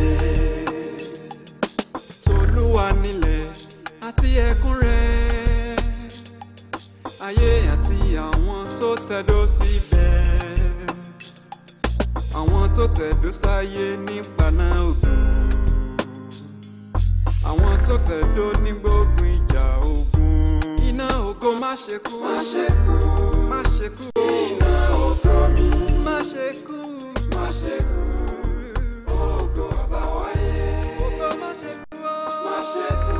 Tolúwa nílẹ̀ àti ẹ̀kún rẹ̀, ayé àti àwọn tó tẹ̀dó síbẹ̀, àwọn tó tẹ̀dó sáyé nípa náà ògo, àwọn tó tẹ̀dó ní gbógun ìjà ogun. Iná ògo má ṣe kú, má ṣe kú, má ṣe kú. Iná ògo mi, má ṣe kú, má ṣe kú. Ògo àbáwáyé, ògo má ṣe kú, má ṣe kú.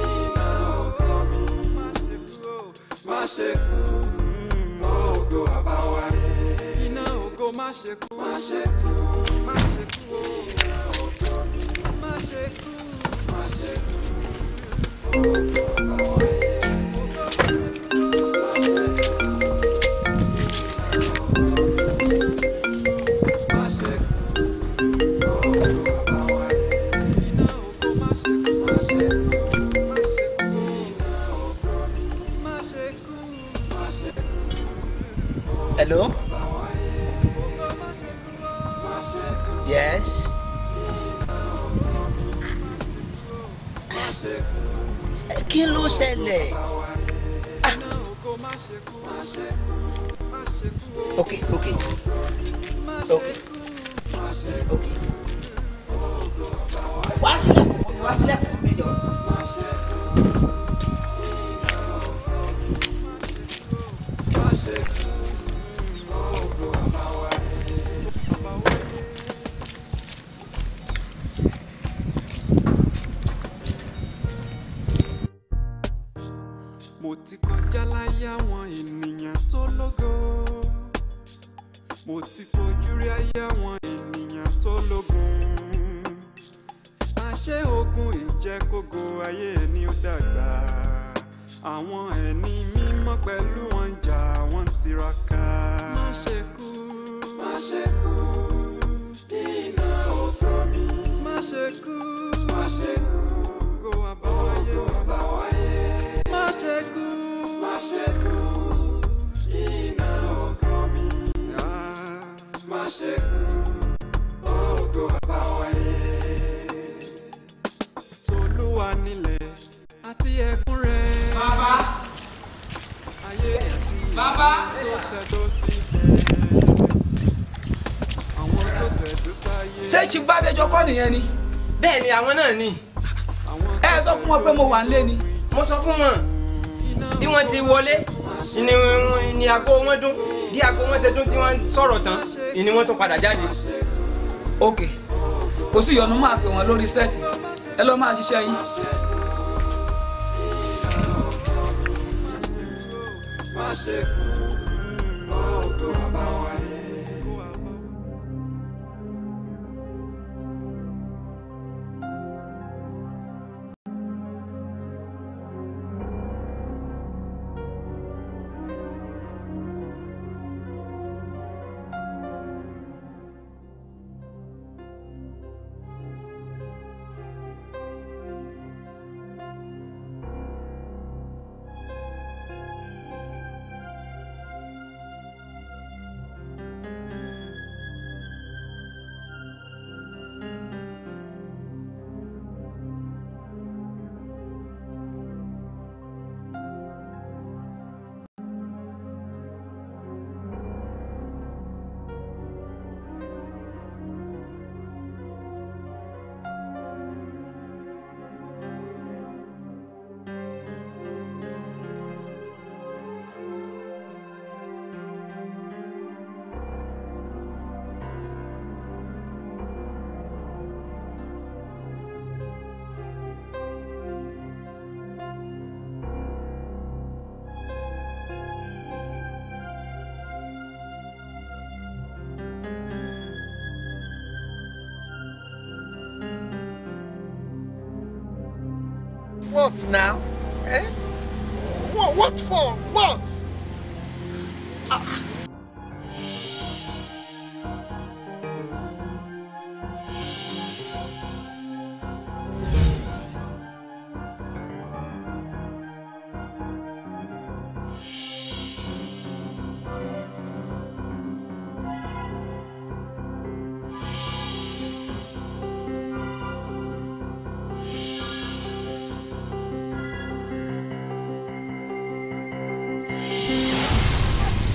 Iná ògo mi, má ṣe kú, má ṣe kú. Ògo àbáwáyé, iná ògo má ṣe kú, má ṣe kú, má ṣe kú. Iná ògo mi, má ṣe kú, má ṣe kú. Ògo àbáwáyé. Hello? Yes. Kí ló ṣẹlẹ̀? Ah. Okay, okay. Okay. Okay. Wá sílẹ̀kùn fún mi, wá sílẹ̀kùn fún mi jọ. Mo ti kọjá láyé àwọn ènìyàn tó lógo. Mo ti fojú rí ayé àwọn ènìyàn tó lógun. Àṣé ogun ìjẹ́kógo ayé ẹni ó dàgbà. Àwọn ẹni mímọ́ pẹ̀lú wọn ń jà wọ́n ń tiraka. Má ṣe kú, má ṣe kú, iná ògo mi. Má ṣe kú, má ṣe kú, ògo àbáwáyé, ògo àbáwáyé. Má ṣe kú, má ṣe kú, iná ògo mi. Má ṣe kú, ògo àbáwáyé. Tolúwa nílẹ̀ àti ẹ̀kún rẹ̀. Bàbá. Ayé àti Bàbá. tó tẹ̀dó síbẹ̀. Àwọn tó tẹ̀dó sáyé. Ṣé Chief Bádéjọ kọ́ nìyẹn ni? Bẹ́ẹ̀ ni, àwọn náà ni. Ẹ sọ fún wọn pé mo wà nílé ni. Mo sọ fún wọn bí wọ́n ti wọlé ni aago wọn dún, bí aago wọn ṣe dún tí wọ́n sọ̀rọ̀ tán ni wọ́n tún padà jáde. Ok, kò sí ìyọnu, máa pè wọ́n lórí sẹ́ẹ̀tì, ẹ lọ́ọ́ máa ṣiṣẹ́ yín. What now? Eh? What for? What? Ah.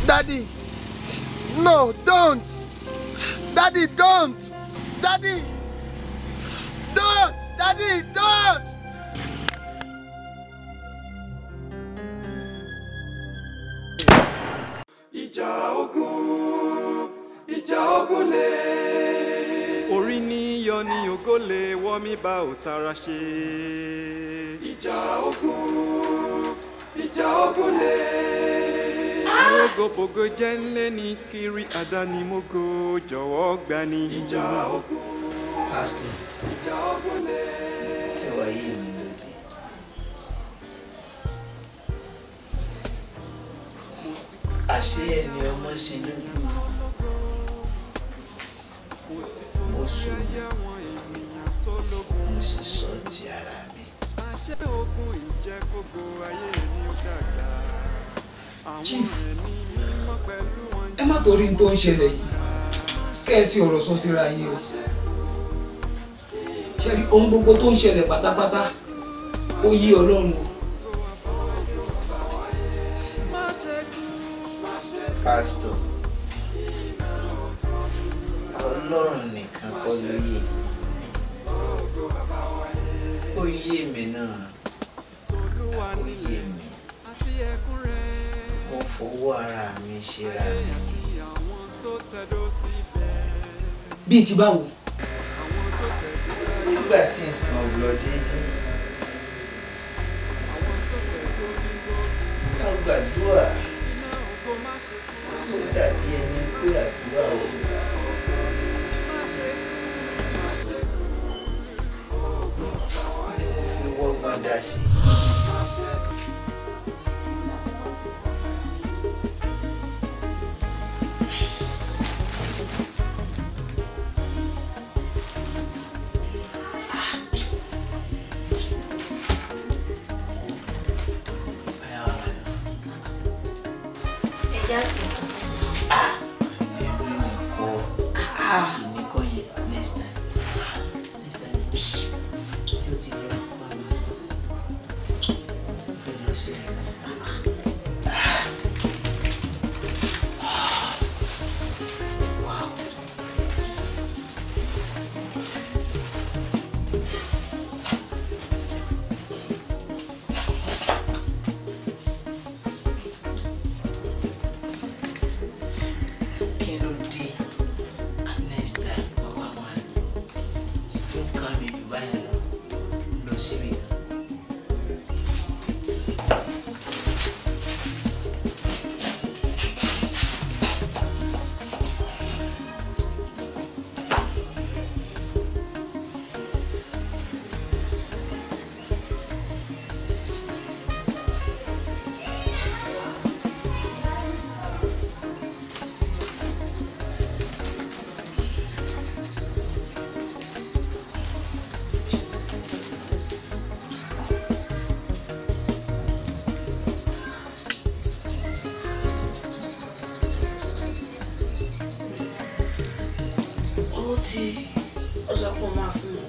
Daddy, no, don't. Daddy, don't. Daddy, don't. Daddy, don't. Ìjà ogun, ìjà ogun lè. Orí ní yọ ní ògo lè wọ́ mi bá ò tara ṣe. Ìjà ogun, ìjà ogun lè. Ògòbògò jẹ́ ńlẹ́ ní kiri àdánimógo jọ̀wọ́ gbani. Ìjà ogun. Pásítọ̀, ìjà ogun lè. Ẹwà yìí mi lòdì. Àṣé ẹni ọmọ ṣe lójú. Mo sùn, mo sì sọ ti ara mi. Àṣé ogun ìjẹ́kógo ayé ni ó dàgbà. Chief, ẹ má torí n tó ń ṣẹlẹ̀ yìí kẹ́ ẹ sì ọ̀rọ̀ sọ síra yín o. Ṣé rí ohun gbogbo tó ń ṣẹlẹ̀ pátápátá ó yí Ọlọ́run o. Pásítọ̀, Ọlọ́run nìkan kọ́ ló yé, ó yé mi náà, ó yé mi. Mo fọwọ́ ara mi ṣera mi. Bíi ti báwo? Nígbà tí nǹkan ò lọ déédéé, ká gbàdúrà tó dàbí ẹni pé àdúrà ò gbà. Ni mo fi wọ́gbọ́n dá sí i. tí ó sọ pé ó máa fún mi.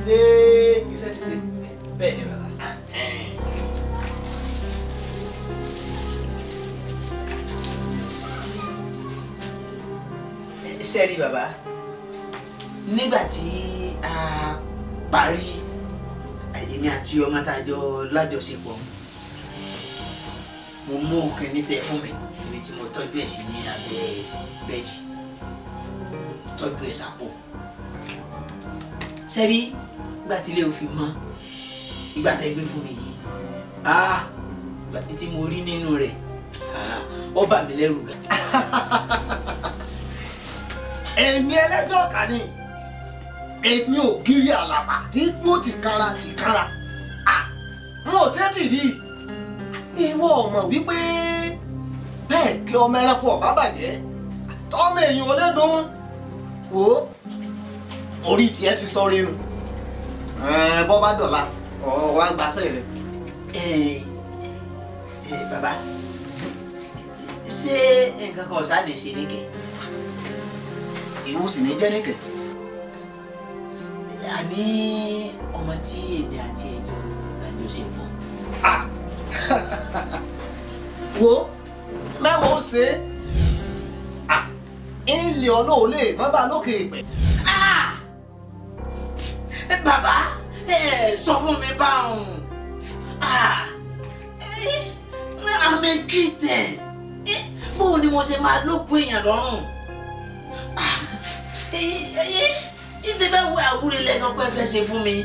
Ṣé iṣẹ́ ti ṣe? Bẹ́ẹ̀ ni bàbá. Ṣé rí bàbá, nígbà tí a parí èmi àti ọmọ tá a jọ lájọṣepọ̀, mo mú kinní tẹ fún mi ibi tí mo tọ́jú ẹ̀ sí ní abẹ́ bẹ́ẹ̀dì, tọ́jú ẹ̀ sápò. Ṣé rí ìgbà tí ilé òfin mọ́, ìgbà tẹ́ gbé fún mi yìí, tí mo rí nínú rẹ̀ ó bà mí lẹ́rù gan. Èmi ẹlẹ́jọ́ kà ní, èmi ò gírí àlàpà tí dúró tìkára tìkára, n ò ṣe tì rí. Ìwọ ọmọ wípé bẹ́ẹ̀ kí ọmọ ẹranko ọ̀bá bàjẹ́, tọ́mọ èèyàn ò lè dùn. Wò ó, orí tiẹ̀ ti sọ rinu, bọ́ bá dọ̀la ọ̀ wá gbaṣẹ́ rẹ̀. Bàbá, ṣé nǹkan kan ọ̀sán lè ṣe níkẹ́? Ìwọ sì ní jẹ́ níkẹ́. Àní ọmọ tí èmi àti ẹjọ́ àjọṣepọ̀. Wo mẹ́wàá ó ṣe é, ilé ọ̀nà ò lè má bàa lókè ìpẹ́. Bàbá, ẹ sọ fún mi báwọn. I'm a Christian. Báwo ni mo ṣe máa lókun èèyàn lọ́rùn? Yìí ti fẹ́ wo àwúre lẹ́sọ̀ pé fẹ́ ṣe fún mi.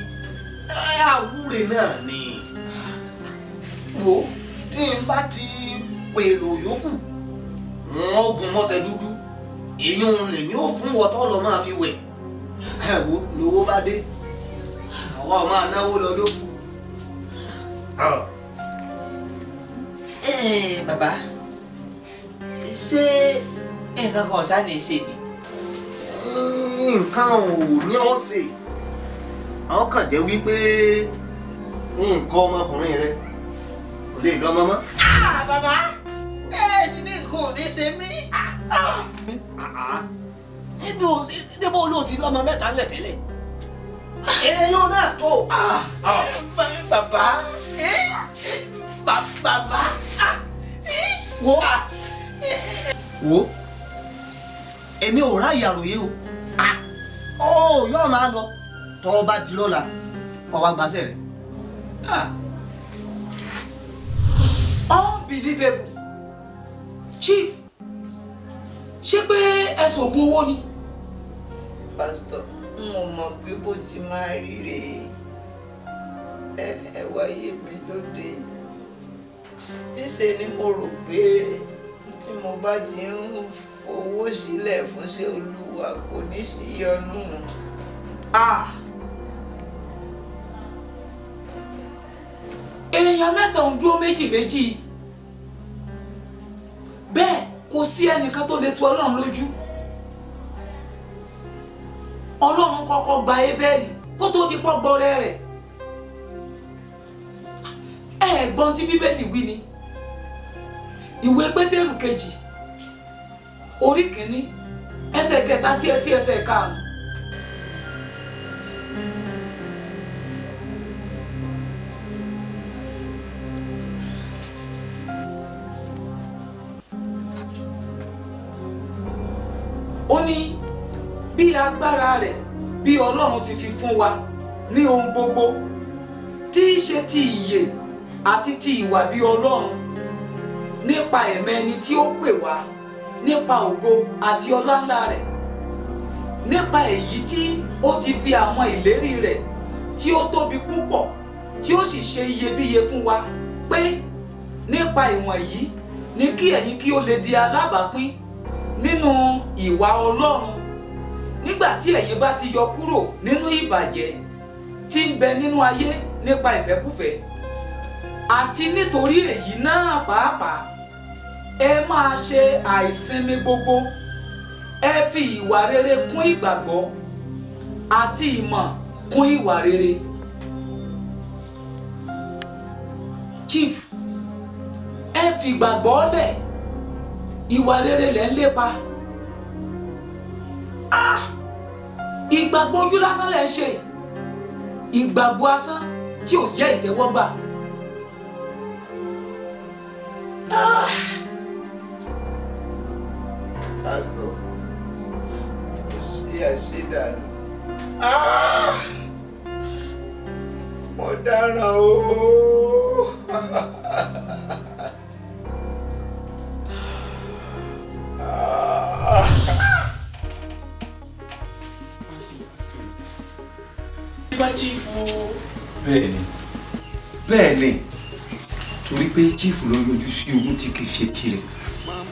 Àwúre náà ni. Wo tí n bá ti pèlò yòókù, wọn ogun mọ́sẹ̀ dúdú, èyí lèmi ò fún wọn tó lọ máa fi wẹ̀. Wo lówó bá dé, àwa máa náwó lọ lókù. Bàbá, ṣé nǹkan kan ọ̀sán ní í ṣe mi? Nǹkan ò ní ọ́ ṣe, àwọn kàn jẹ́ wípé nǹkan ọmọkùnrin rẹ kò lè lọ́mọ mọ́. Bàbá, ẹ sì ní nǹkan ò ní ṣe mí. Débò olóòtú lọ́mọ mẹ́ta ńlẹ̀ tẹ́lẹ̀, èèyàn náà tó. Bàbá, bàbá, wo wo èmi ò ráyè àròyé o. Ó yóò máa lọ tọ́ ọ bá di lọ́la kọ́ wa gbaṣẹ́ rẹ̀. Unbelievable. Chief, ṣé pé ẹ ṣògùn owó ni? Pásítọ̀, n ò mọ̀ pé bó ti máa rí rèé. Ẹ wáyé mi lóde. Níṣe ni mo rò pé tí mo bá ti ń fowó sílẹ̀ fún ṣé Olúwa kò ní sí yọnu. Èèyàn mẹ́ta ń dúró méjì méjì, bẹ́ẹ̀ kò sí ẹnìkan tó lè tu Ọlọ́run lójú. Ọlọ́run kọ́kọ́ gba Ébẹ́lì kó tó di pọ́gbọ́rẹ́ rẹ̀. Ẹ gbọ́n tí Bíbélì wí ni, ìwé Pétérù kejì orí kìíní ẹsẹ̀ kẹta tí ẹ sí ẹsẹ̀ karùn-ún. Ó ní bí agbára rẹ̀ bí Ọlọ́run ti fi fún wa ní ohun gbogbo tí í ṣe ti ìyè àti ti ìwà bí Ọlọ́run nípa ẹ̀mí ẹni tí ó pè wá nípa ògo àti ọlá ńlá rẹ̀, nípa èyí tí ó ti fi àwọn ìlérí rẹ̀ tí ó tóbi púpọ̀ tí ó sì ṣe iyebíye fún wa, pé nípa ìwọ̀nyí ni kí ẹ̀yin kí ó lè di alábàápín nínú ìwà Ọlọ́run nígbà tí ẹ̀yin bá ti yọ kúrò nínú ìbàjẹ́ tí ń bẹ nínú ayé nípa ìfẹ́kúfẹ̀ẹ́. Àti nítorí èyí náà pàápàá ẹ máa ṣe àìsinmi gbogbo, ẹ fi ìwà rere kún ìgbàgbọ́, àti ìmọ̀ kún ìwà rere. Chief, ẹ fi ìgbàgbọ́ lẹ̀, ìwà rere lẹ̀ ń lépa. Ìgbàgbọ́ ojú lásán lẹ̀ ń ṣe, ìgbàgbọ́ asán tí ò jẹ́ ìtẹ́wọ́gbà. Pásítọ̀, kò sí àṣedànù. Mo dáràn o. Bá chief o. Bẹ́ẹ̀ni, bẹ́ẹ̀ni, torí pé chief ló ń yọjú sí ogun tí kì í ṣe tirẹ̀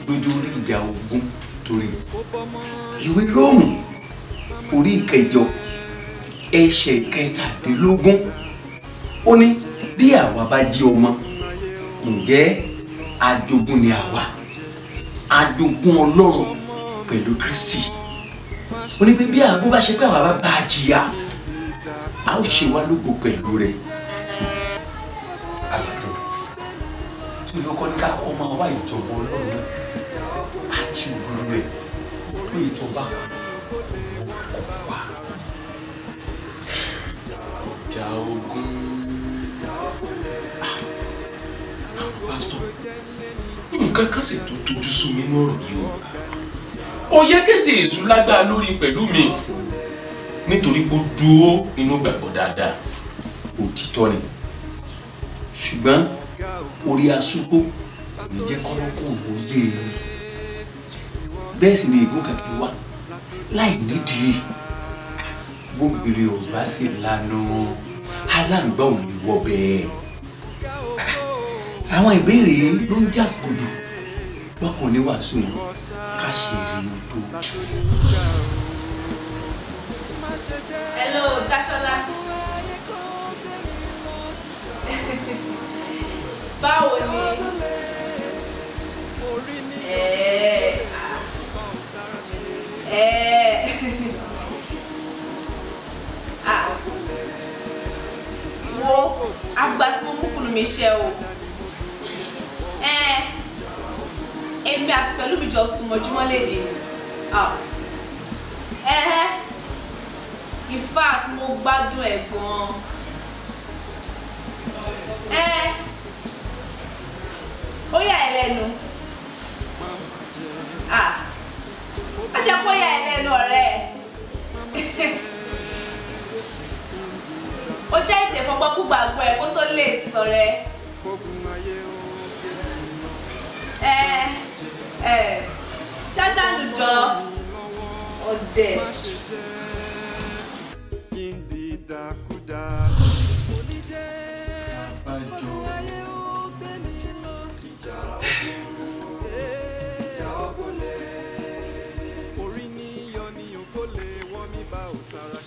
lójú orí ìjà ogun torí ìwé Róòmù orí ìkẹjọ ẹsẹ̀ 17 ó ní bí àwa bá jí ọmọ, ǹjẹ́ ajogún ni àwa, ajogún Ọlọ́run pẹ̀lú Kristi. Ó ní pé bí àbó bá ṣe pé àwa bá bá a jìyà, a ó ṣe wá lógo pẹ̀lú rẹ̀. Àbàdàn tó yọ kọ́ ní ká kọ́ máa wá ìjọba Ọlọ́run náà àti òdodo rẹ̀ pé ìjọba kò fún wa. Ìjà ogun. Àwọn pásítọ̀, nǹkan kan sì tún tójú sú mi nínú ọ̀rọ̀ yìí o. Kò yẹ kéde èṣù lágbára lórí pẹ̀lú mi nítorí kó dúró nínú ìgbàgbọ́ dáadáa. Òtítọ́ ni, ṣùgbọ́n orí asúgbó kò ní jẹ́ kọ́lọ́kùn òye, bẹ́ẹ̀ sì ni ègún kankan wà láì nídìí. Gbógbèrè ọ̀gbá sì lanu, aláǹgbá ò lè wọ bẹ́ẹ̀. Àwọn ìbéèrè ló ń jà gbùdù lọ́kàn oníwàásù ká ṣe rí o tó jù. Hello, Dashola. Báwo ni? Wo àgbà tí mo mú kùnú mi ṣe o. Èmi àti pẹ̀lú mi jọ sùn mọ́júmọ́ léde. In fact, mo gbádùn ẹ̀ gan-an. Ó yà ẹ́ lẹ́nu. Ó jẹ́ kó yà ẹ́ lẹ́nu ọ̀rẹ́ ẹ̀. Ó jẹ́ ìtẹ̀ fọgbọ́kúgbàgbọ́ ẹ̀ kó tó lè sọ̀rẹ́. Jádàlú jọ ọ̀dẹ̀. Kí n di ìdàkudà. Kò ní jẹ́.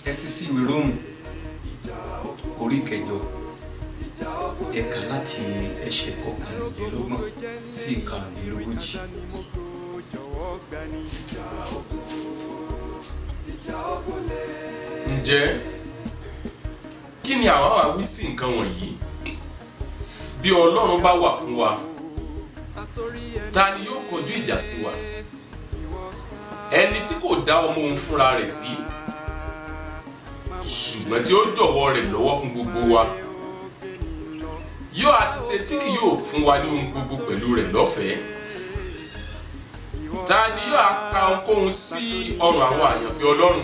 Ẹ ṣí sí ìwé Róòmù orí ìkẹjọ, ẹ̀ka láti ẹsẹ̀ 31 sí 35. Ǹjẹ́ kí ni àwa wá wí sí nǹkan wọ̀nyí? Bí Ọlọ́run bá wà fún wa, ta ni yóò kọjú ìjà sí wa? Ẹni tí kò dá ọmọ òun fúnra rẹ̀ sí, ṣùgbọ́n tí ó jọ̀wọ́ rẹ̀ lọ́wọ́ fún gbogbo wa, yóò àti ṣe tí kì yóò fún wa ní ohun gbogbo pẹ̀lú rẹ̀ lọ́fẹ̀ẹ́? Ta ni yóò ka ohunkóhun sí ọrùn àwọn àyànfẹ́ Ọlọ́run?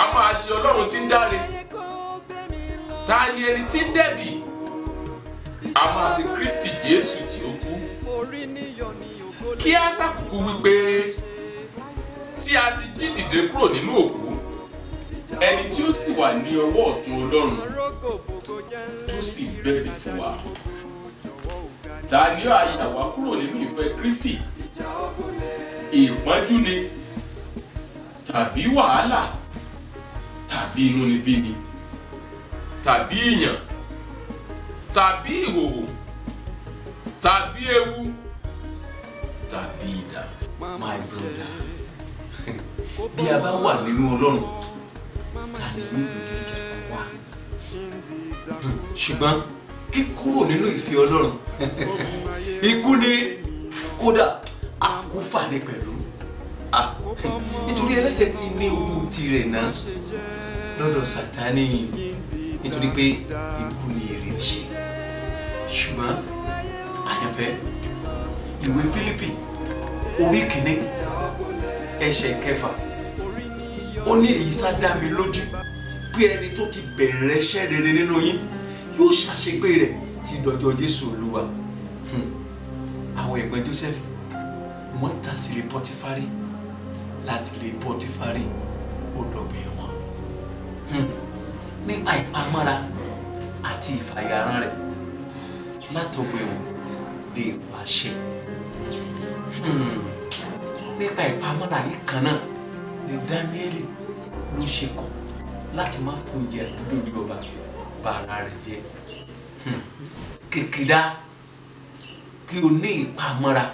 A máa ṣe Ọlọ́run tí ń dáre. Ta ni ẹni tí ń dẹ̀bi? A máa ṣe Kristi Jésù tí ó kú. Kí á ṣàkókò wípé tí a ti jí dìde kúrò nínú òkú, ẹni tí ó sì wà ní ọwọ́ ọ̀tún Ọlọ́run tó sì bẹ̀bẹ̀ fún wa. Ta ni ó yà wá kúrò nínú ìfẹ́ Kristi? Ìpọ́njú ni, tàbí wàhálà, tàbí inúnibíni, tàbí ìyàn, tàbí ìhòhò, tàbí ewu, tàbí idà. My brother, bí a bá wà nínú Ọlọ́run, ta ni yóò dojú ìjà kọ wá? Ṣùgbọ́n kíkúrò nínú ìfẹ́ Ọlọ́run, ikú ni, kódà àkúfà ni pẹ̀lú. Nítorí ẹlẹ́ṣẹ̀ ti ní ogun tirẹ̀ náà lọ́dọ̀ Sátánì, nítorí pé ikú ni èrè ẹ̀ṣẹ̀. Ṣùgbọ́n àyànfẹ́, ìwé Fílípì orí 1 ẹsẹ̀ 6, ó ní èyí sá dá mi lójú pé ẹni tó ti bẹ̀rẹ̀ iṣẹ́ rere nínú yín yóò ṣàṣegbé rẹ̀ ti dọjọ́ Jésù Olúwa. Àwọn ẹ̀gbọ́n Joseph wọ́n tà sí ilé Pọtifari, láti ilé Pọtifari ó dọ̀gbẹ̀ wọn. Nípa ìpamọ́ra àti ìfàyàrán rẹ̀ látọ̀gbẹ̀ wọn dé ipò àṣẹ. Nípa ìpamọ́ra yìí kan náà ni Dáníẹ́lì ló ṣe kọ̀ láti má fóúnjẹ àdúgbò ní ọba bá ara rẹ̀ jẹ́. Kìkìdá kí o ní ìpamọ́ra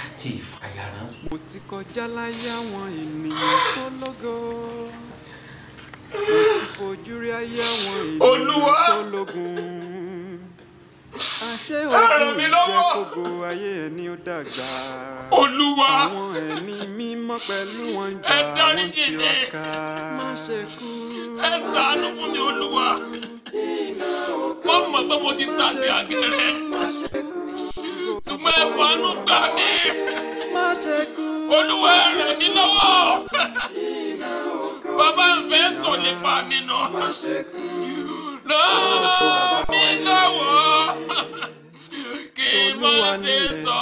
àti ìfàyàrán. Mo ti kọjá láyé àwọn ènìyàn tó lógo. Mo ti fojú rí ayé àwọn ènìyàn tó lógun. Àṣé ogun ìjẹ́ kógo ayé ẹni ó dàgbà. Olúwa, àwọn ẹni mímọ́ pẹ̀lú wọn jà, ẹ dáríjì wọ́n mi. tiraka. Má ṣe kú. Ẹ ṣàánú fún mi Olúwa. Mo mọ̀ pé mo ti tàsé àgẹ̀rẹ̀, ṣùgbọ́n ẹ fàánú gbà mí. Olúwa, ẹ ràn mí lọ́wọ́. Bàbá ń fẹ́ sọ nípa mi nù. Ràn mí lọ́wọ́ kí n má ṣe sọ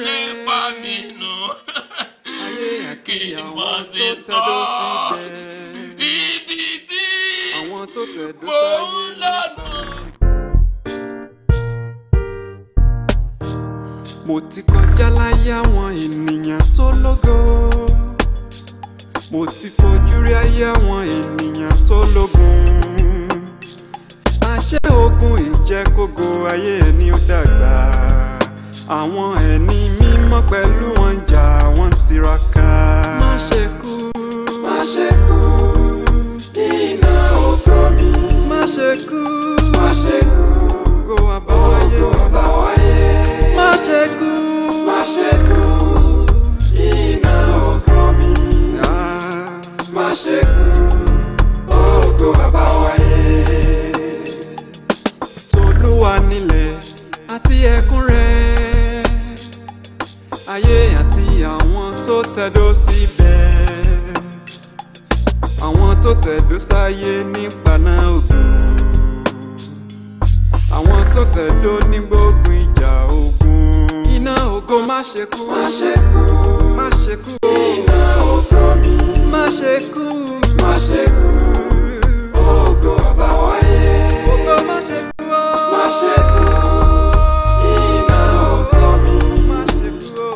nípa mi nù. Kí n má ṣe sọ ibi tí mo ń lọ nù. Mo ti kọjá láyé àwọn ènìyàn tó lógo. Mo ti fojú rí ayé àwọn ènìyàn tó lógun. Àṣé ogun ìjẹ́kógo ayé ẹni ó dàgbà. Àwọn ẹni mímọ́ pẹ̀lú wọn jà, wọ́n tiraka. Má ṣe kú. Má ṣe kú. Iná ògo mi. Má ṣe kú. Má ṣe kú. Ògo àbáwáyé. Ògo àbáwáyé. Má ṣe kú. Má ṣe kú. Iná ògo mi. Má ṣe kú. Ògo àbáwáyé. Tolúwa nílẹ̀ àti ẹ̀kún rẹ̀, ayé àti àwọn tó tẹ̀dó síbẹ̀, àwọn tó tẹ̀dó sáyé nípa náà ògo, àwọn tó tẹ̀dó ní gbógun ìjà ogun. Iná ògo má ṣe kú. Má ṣe kú. Má ṣe kú. Iná ògo mi. Má ṣe kú. Má ṣe kú. Ògo àbáwáyé. Ògo má ṣe kú. Má ṣe kú. Iná ògo mi. Má ṣe kú.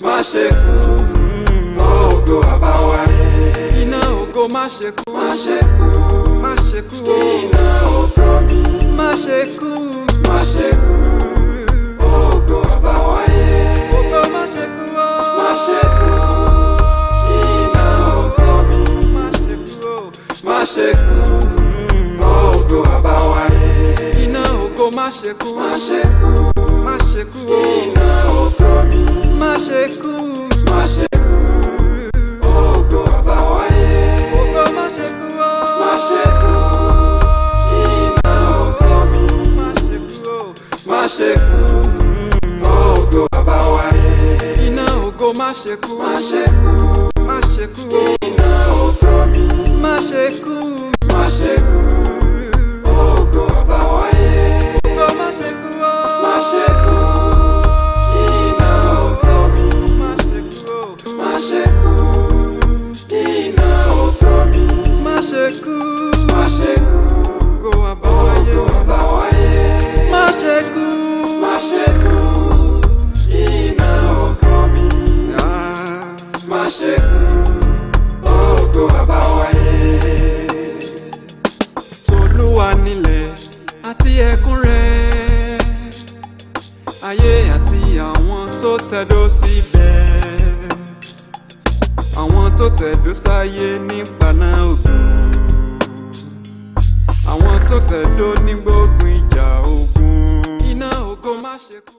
Má ṣe kú. Ògo àbáwáyé. ṣe kú. Má ṣe kú. Má ṣe kú o. Iná ògo mi. Má ṣe kú. Má ṣe kú. Ògo àbáwáyé. Ògo má ṣe kú o. Má ṣe kú. Iná ògo mi. Má ṣe kú o. Má ṣe kú. Ògo àbáwáyé. Iná ògo má ṣe kú. Má ṣe kú. Má ṣe kú o. Iná ògo mi. Má ṣe kú. Má ṣe kú. Ògo àbáwáyé. Ògo má ṣe kú o. Má ṣe kú. Iná ògo mi. Má ṣe kú o. Má ṣe kú. Ògo àbáwáyé. Iná ògo má ṣe kú. Má ṣe kú. Má ṣe kú o. Iná ògo mi. Má ṣe kú. Má ṣe kú. Ògo àbáwáyé. Ògo má ṣe kú o. Má ṣe kú. Iná ògo mi. Má ṣe kú o. Má ṣe kú. Iná ògo mi. Má ṣe kú. Má ṣe kú. Ògo àbáwáyé. Ògo àbáwáyé. Má ṣe kú. Má ṣe kú. Iná ògo mi. Má ṣe kú. Ògo àbáwáyé. Tolúwa nílẹ̀ àti ẹ̀kún rẹ̀, ayé àti àwọn tó tẹ̀dó síbẹ̀, àwọn tó tẹ̀dó sáyé nípa náà ògùn, àwọn tó tẹ̀dó ní gbógun ìjà ogun. Iná ògo má ṣe kú.